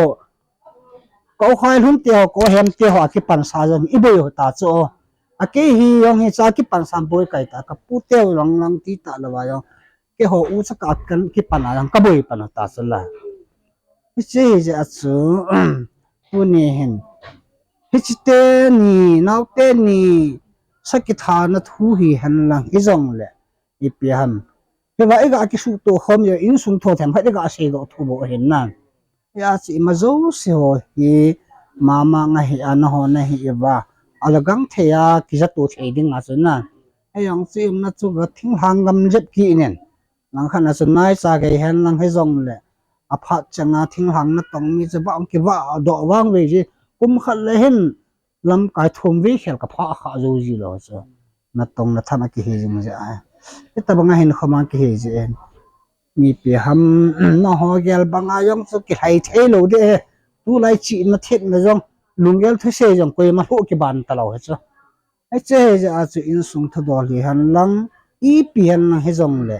Ka u Khailhun teho, ka u Hem teho akipansa jong iboi u ta chu. A kei hi jong hicha kipansa boi kai ta, kapu teu lang lang ti ta louva jong. Keiho u cha ka kan kipan a jong kaboi pan u ta chu la. Hiche hi jeh a chu, tuni hin. Hiche teni, nao teni, sakithana thu hihen lang hijongle. Ipi ham. Hiva iga kisuhtoh khom jeh, insung thothem khat iga seidoh thu bou ahin na. Hia chu ima jouse ho hi, mama nga hi a naho nahi uva. Alagang thei a, kijatoh thei ding a chu na. Hijong chu imna chu ga thinglhang gam jep kit in. Langkhat a chu naicha gei hen lang hijongle. Aphat changa thinglhang natong mi chu vang kivah doh vang ve ji. Kum khat le hin lamkai thum vei khel kaphah kha jou ji lou chu. Natong natham akihi jing jeh a. Hitabang a hin khomang kihi jeh in. Mipi ham, naho gel banga jong chu kilhai thei lou ding e. Tulai chihna thetna jong, lunggel thusei jong koima lhuh kiban talou hi chu. Hiche hi jeh a chu insung thudol hihen lang, ipi hen lang hijongle.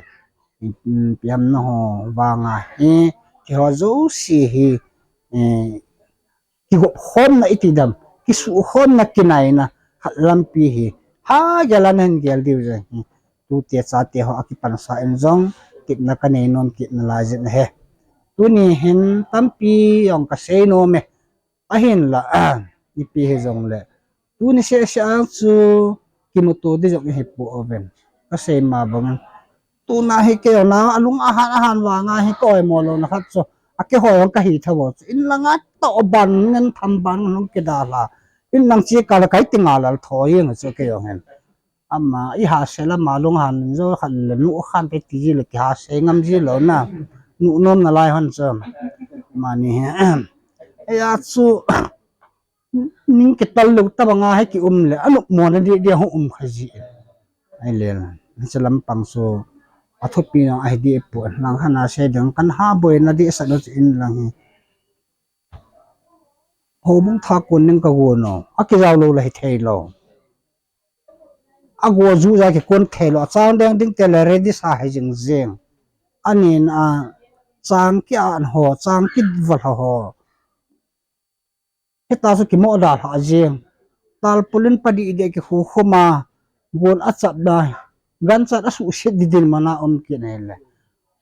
Ipi ham naho vanga hi, keiho jouse hi, eh, kigop khomna iti dem, kisuh khomna kinaina, khat lampi hi, ha gel a nahin gel diu jeh hi. Tute chate ho akipansa in jong, tepna kanei nom kit nalai jin ahi. Tuni hin tampi jong kasei nom e. Ahinla, ipi hijongle. Tuni seh seh a chu kimuto ding jong ihi pouvin. Kasei ma bangin. Tuna hi kei jong na alung ahan ahan vanga hi ka oimo louna khat chu. A keiho jong kahi tho chu. In langa toh ban ngen tham ban ngen hung kidalha. In lang chi kala kai tinga lal tho jeng chu kei jong hin. Ama, ihahsel ama lunghan jo khat le nu khan te ti ji le kihahsel ngam ji lou na. Nu nom nalai hon chu. Mani hi. Eia chu, ning kital lou tabanga hi kium le, anop mona ding ding hung um kha ji. Ahile, hiche lampang chu, athupi nang ahi ding poi, langkhat a sei ding, kana boina ding sah lou chu in lang hi. Houbung thah kon ding kagon u, akijao lou le hithei lou. Ago ju ja kikon thei lou, achang deng ding te le ready sa hei jing jeng. Anin a, chang ki-an ho, chang kival ho. Hita chu kimo dalha jeng. Tarpaulin pa dih dih kikhu khum a, gon achap da, ganchat asuhset ding din mana um kit ahile.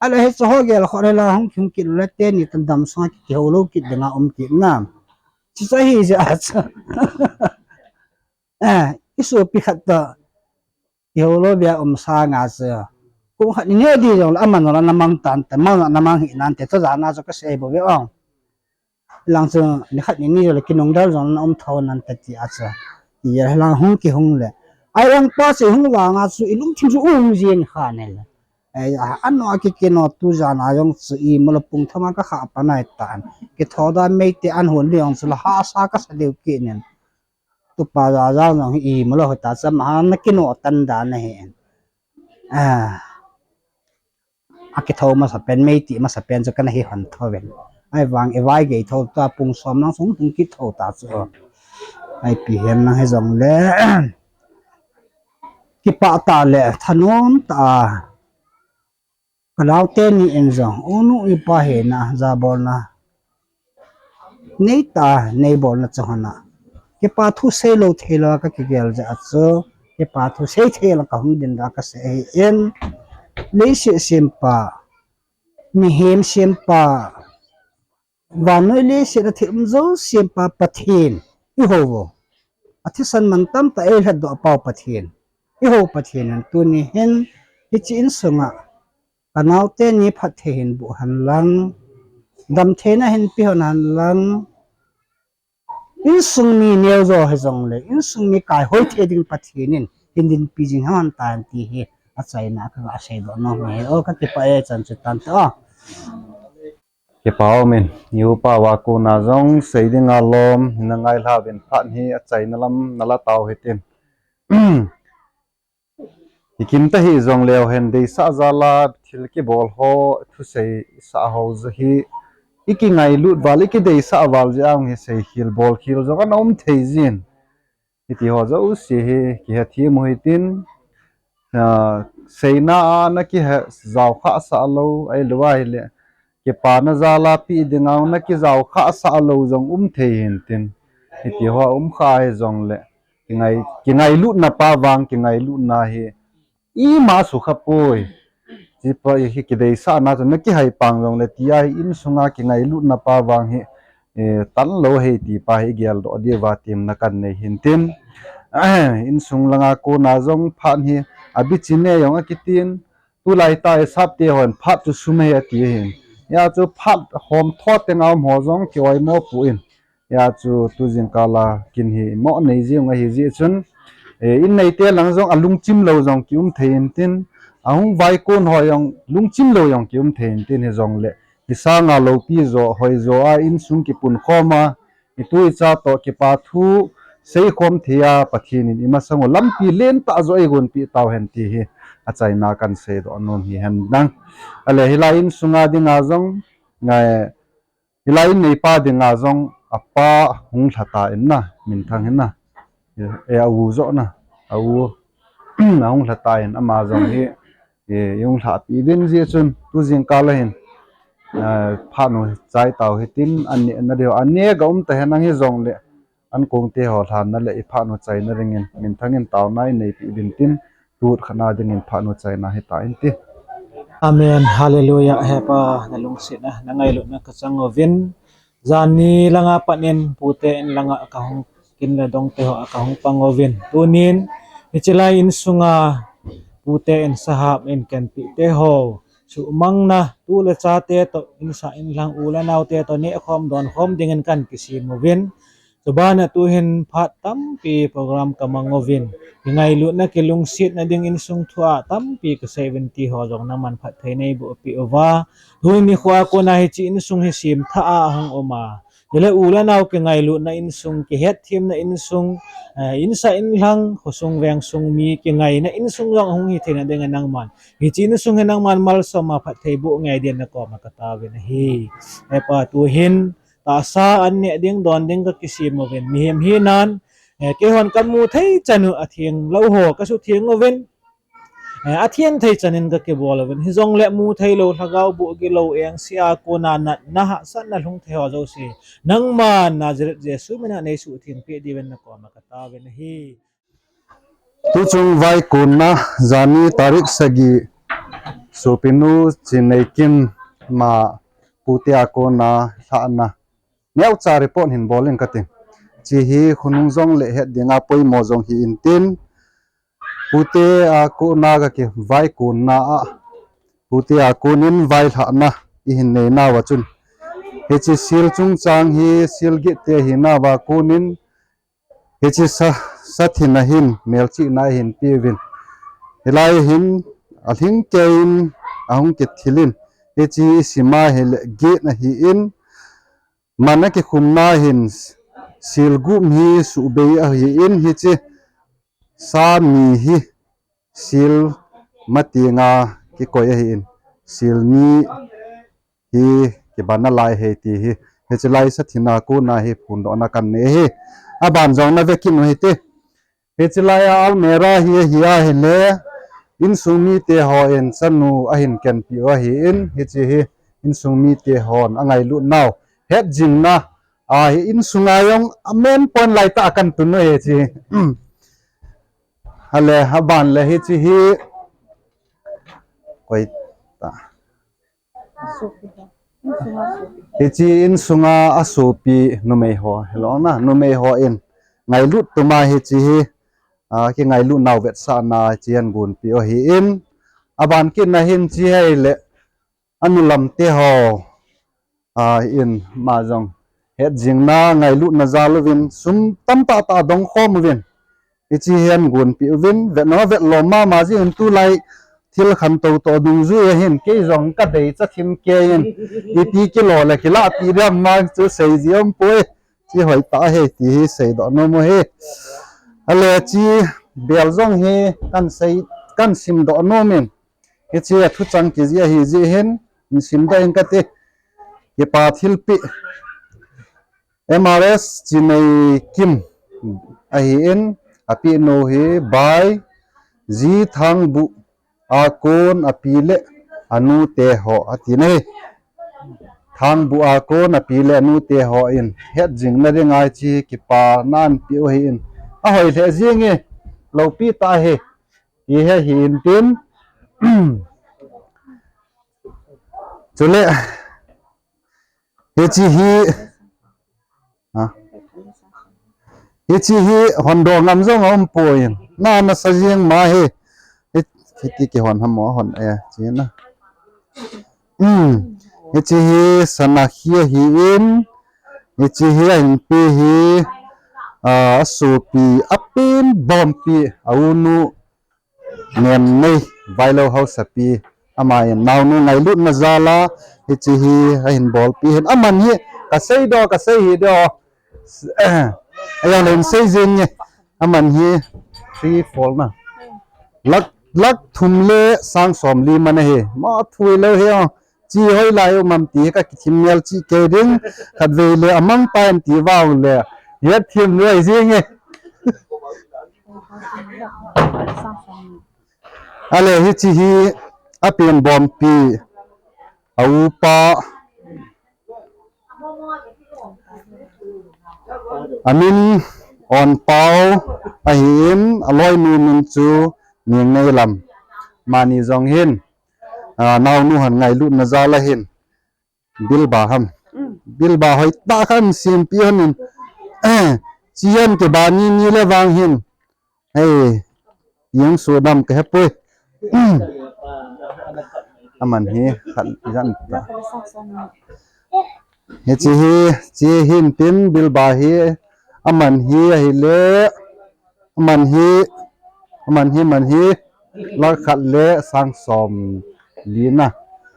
Ahile hiche ho gel kho le la hung kihung kit le teni tan dam sunga kihou lou kit dinga um kit na. Chuche hi jeh a chu. Eh, isopi khat toh. Kihou lou bia um sanga chu. Kum khat ni ni ding jong le aman jong le namang tante, mang jong namang hi nante, chu jana chu kasei bou ve ong. Lang chu ni khat ni ni jong le kinung dal jong le na um tho nante ti a chu. Ti a lang hung kihung le. Ahivang pa chu hung vanga chu ilungthim chu um jeng kha ne le. Ei, a, ano a kikino tu jana jong chu imacha pung thama kakha panai tan. Kitho da mei te an hon ding jong chu la hahsa kasa deu kit nin. Tupa ja ja jong hi imacha hoi ta chu ama na kino tan dan ahi. A, akitho masa pen, mei ti masa pen chu kana hi hon tho ven. Ahivang ivai gei tho ta pung som nang sung tung kit tho ta chu. Ipi hen nang hijongle. Kipah tah le thanom tah a. Ka naote ni in jong, u nu u pa hina, jabolna. Nei ta, nei bolna chu hona. Kipa thu sei lou thei lou a ka kigel jeh a chu, kipa thu sei thei lou ka hung din da ka sei ahi in, leiset sempa, mihem sempa, vannoi leiset a thil um jouse sempa Pathen, i hou vo. A thisan man tamtah ei lhatdoh pau Pathen. I hou Pathen in tuni hin, hiche insunga, ka naote ni phatthei hin boh hen lang. Damtheina hin pe hon hen lang, insung mi neo jo hijongle, insung mi kaihoi thei ding Pathen in hin dinpi jing hen ta hen ti hi achaina a kaseidoh nom hi. O, kakipah e, chan chu tan te o. Kipa umin, i upa uva kona jong sei dinga lom na ngailha uvin, phat hi achaina lam nala tao hitin. Ikim ta hijongleu hen, deisah jal a thil kibol ho, thusei sah ho jong hi ikingailut val, ikideisah val jeh a hi seikhel bolkhel jong ana um thei jin. Hiti ho jouse hi kihethem u hitin, ah, seina a na kijaokhah sah lou, ahilou ahile kipana jal a pe dinga na kijaokhah sah lou jong um thei hintin. Hiti ho umkhah hijongle, kingai, kingailutna pa vang kingailutna hi ima sukha poi. Tipa hi kideisahna chu na kihai pang jongle, tia hi insunga kingailutna pa vang hi, eh, tan lou hi tipa hi geldoh diuva temna kanei hintin. Insung langa kona jong phat hi abichi ne jong akitin, tulai ta hisap te hon phat chu sum ahi ati hin. Hia chu phat hom tho tenga um ho jong kioimo pon. Hia chu tujingkal a kin hi mo nei jing ahi jeh chun, eh, in neite lang jong alungchim lou jong kium thei hintin, ahung vaikon ho jong lungchim lou jong kium thei hintin, hijongle hisanga loupi jo, hoi jo a insung kipunkhom a, itu icha toh kipa thu seikhom thei a Pathen in imasang u lampi lentah jo eigonpeh tau hen ti hi achaina kahin seidoh nom hi hen lang. Ale hilai insunga dinga jong, ngai, hilai in neipa dinga jong apa hung lha tan na, minthang hin na. E, a u jo na, a u, ahung lha tan, ama jong hi, e, ihung lhahpeh uvin jeh chun, tujingkal a hin, eh, phat u chai tau hitin, an neh na diu, an neh ga um ta hen lang hijongle, ankong te ho lhanna le i phat u chaina dingin, minthang in taona inei peh uvin tin, tut khat na dingin phat u chaina hita in ti. Amen. Hallelujah. He Pa, na lungsetna, na ngailutna kachang uvin. Janhi langa pat in pute in langa kahung kin le dong te ho a kahung pang uvin. Tunin, hiche lai insunga pute in sahap in kenpeh te ho, sumangna, tu le cha te toh, insa inlang u le nao te toh, nehkhom donkhom dingin kahin kisem uvin. Chubana tuhin phat tampi program kamang uvin, kingailutna kilungsetna ding insung thua tampi kasei uvin ti ho jong nangman phatthei neiboh peh uva. Tuni nikho a kona hiche insung hi semthah a ahung um a, chule u le nao kingailutna insung, kihetthemna insung, eh, insa inlang, khosung vengsung mi kingaina insung jong ahung hi theina dinga nangman, hiche insung hi nangman malsom a phatthei boh ngai din nakoma kataovin ahi. He Pa, tuhin tahsa an neh ding don ding kakisem uvin, mihem hinan, eh, keihon kamu thei chan u atheng lou ho kasutheng uvin, eh, atheng thei chan in kakibol uvin, hijongle mu thei lou, lhagao boh gilou, engse a kona natna hahsatna lhung thei ho jouse, nangman Nazareth Jesu mina neisuhtheng peh diuvin nakoma kataovin ahi. Tuchung vaikonna, janhi tarik sagi, sopinu Chinneikim ama pute a kona lhahna neocha report hin bol in kati. Hiche hi khonung jongle het dinga poimo jong hi intin, pute a kona kakivaikonna a, pute a konin vailhahna ihin neinauva chun, hiche sel chungchang hi sel gitte hinauva konin, hiche sa, sathina hin melchihna ahin peuvin. Hilai hin alhingkeiyin ahung kithilin, hiche isim a hile gate ahin, man akikhumna hin sel gup hi suhbei ahin, hiche sa mi hi sel matenga kikoi ahin, sel ni hi kiban nalai ahi ti hi, hiche lai sathina kona hi phondohna kanei ahi. Aban jong nave kit u hite. Hiche lai a almirah hi ahi ahile, insung mite hon chanu ahin kenpeh u ahin, hiche hi insung mite hon angailut nau hetjingna ahi, insunga jong a main point laitah a kahin tun u ahi hiche. Ale, aban le hiche hi, koi ta. Hiche insunga asopi numei ho, hilou na, numei hon ngailut tuma hiche hi, a, kingailut nau vetsahna hiche ahin gonpeh u ahin, aban kit na hin hiche ahile, anu lam te ho, a, in ama jong hetjingna ngailutna jal uvin sum tamtah tah dong khom uvin. Hiche hi ahin gonpeh uvin, vet nom vet lom mama jeh in tulai thil khantou toh dungjui ahin, kei jong kadei cha thim kei in, ipi kilo le kilahpeh ding ham chu seiji umpoi, hiche hoitah ahi ti hi seidoh nom u ahi. Ale hiche bel jong hi kahin sei, kahin simdoh nom in, hiche a thuchang kijih ahi jeh hin, kahin simdoh in kati, kipa thilpeh. M R S Chineikim ahin, apehnu hi by G Thangbuh a kon api le anu te ho atina ahi. Thangbuh a kon api le anu te hon hetjingna dinga hiche kipana anapeh u ahin, ahoi lheh jenge, loupi tah ahi, ti hi ahin tin. Chule hiche hi, ha? Hiche hi hondoh ngam jong aumpoi. Na, nasa jeng ma hi. Hi, hiti kihon ham, hon e, hiche na. Hmm. Hiche hi sana hi ahin. Hiche hi a inpi hi, ah, asopi, apen bompi, a unu, Nemnei, Vailou hausapi, aman naonu ngailutna jal a hiche hi ahin bolpeh ahin. Aman hi kasei doh, kasei hih doh. Ahin sei jing e. Aman hi three, four na. Lakh, lakh thum le sang somli man ahi. Mo thui lou hi o. Chi hoilai um am ti ka kithim nel chih kei ding. Khatvei le amang tai ti vang le. Hethem lou jing e. Ale hiche hi apen bompi, a upa, amin Onpao ahin, aloinu min chu Ningneilam. Amani jong hin, ah, naonu hon ngailutna jal a hin. Bilba ham. Mm. Bilba hoitah khat sempeh hon in. Eh, chian ke bani ni le vang hin. Hei, yang sudam ke hepui. Aman hi khat jan ta. Hiche hi, chi hin tin bilba hi. Aman hi ahile. Aman hi, aman hi, aman hi, lakh khat le sang somli na,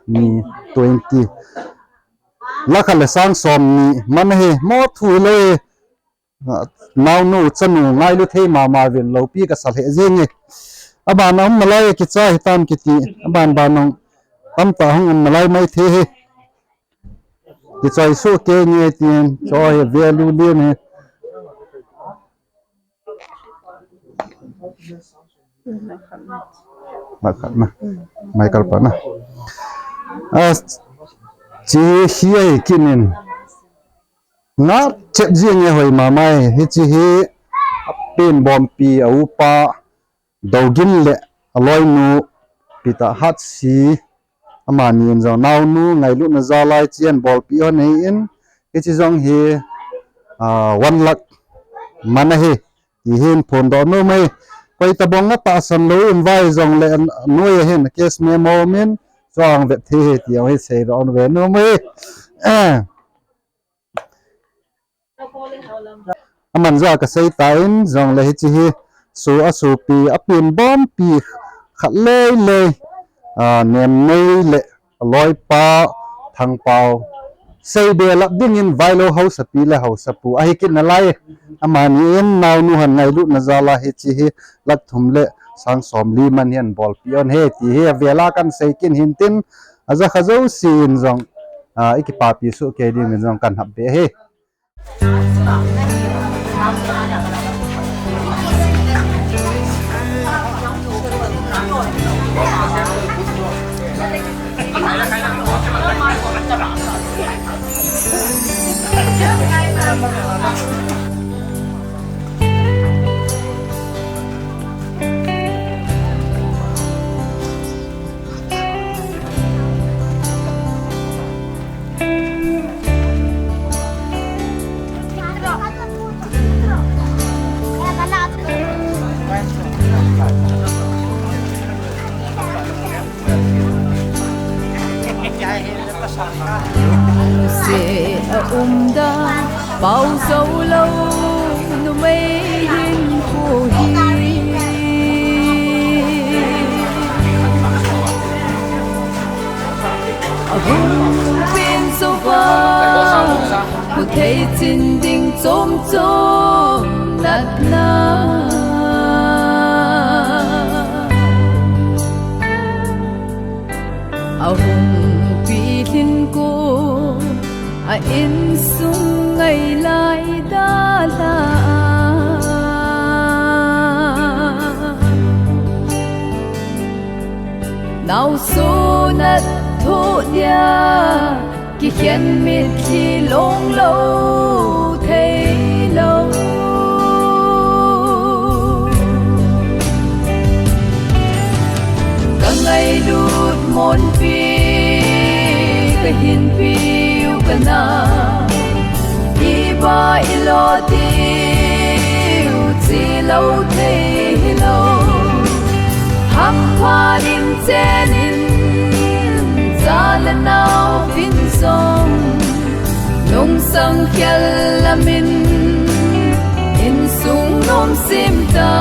ni twenty. Lakh khat le sang somni, man hi, mo thui lou hi. Naonu, chanu, ngailu thei mama uvin loupi kasa lheh jing e. Aban a um nalai kicha hitam kiti, aban ban a um tamtah hung um nalai maithei hi. Kichoi soh kei nge tin, choi value lien hi. Lakh khat na. Michael pa na. Ah, chi hi ahi kinin. Nga chep jing e hoi mama e. Hiche hi apen bompi a upa Dogin le aloinu Peter Hatsi. Amani in jong naonu ngailutna jal a hiche abolpeh hon ahin, hiche jong hi, ah, one lakh man ahi, ti hin phondoh nom e. Koi tabang atahsan lou in vai jongle noi ahin, case memo min, chuang vet thei ahi, ti jong hi seidoh ve nom e. Eh. Aman jong kasei tan jongle hiche hi, so asopi, apen bompi khat lele, ah, Nemnei le aloipa Thangpao. Sei belap dingin Vailou hausapi le hausapu ahi kit nalai. Amani in naonu hon ngailutna jal a hiche hi lakh thum le sang somli man hi abolpeh hon ahi, ti hi avel a kahin sei kit hin tin, ajakha jouse in jong, ah, ikipapi soh kei dingin jong kahin hap be ahi. Umda pau zo lo numei hinkho hi ahung peng zo va, kithei chin ding chom chom natna. Ahung pilhin ko a insung ngai lai dalha. Naosen a thoh dia kikhen mitlhi long lo thei lo. Ka ngailut monpi ka hinpiu ka na, iba ilo tiu chi lo thei lo. Hampha lim chen in cha le nao vin song, nungsang khel lamin insung nom sim ta.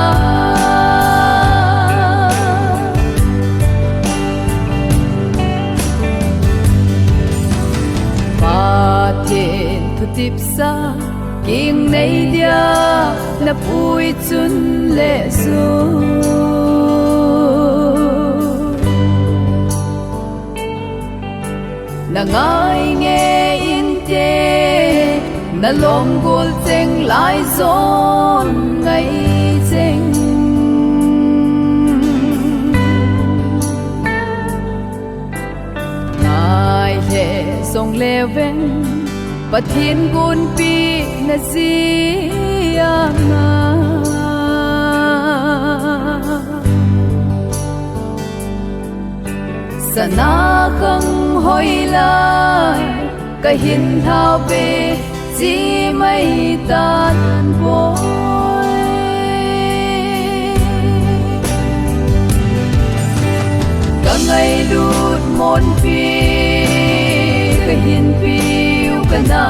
Pathen thutipsa king nei dia na pui chun le su. Na ngai nge inte, na lom gol cheng lai zon ngai cheng. Ngai le zong le veng, Pathen gunpi na zia nga. Sana khang hoi lai, ka hin hlau ve chi mai tan boi. Ka ngailut monpi, ka hinpiu ka na.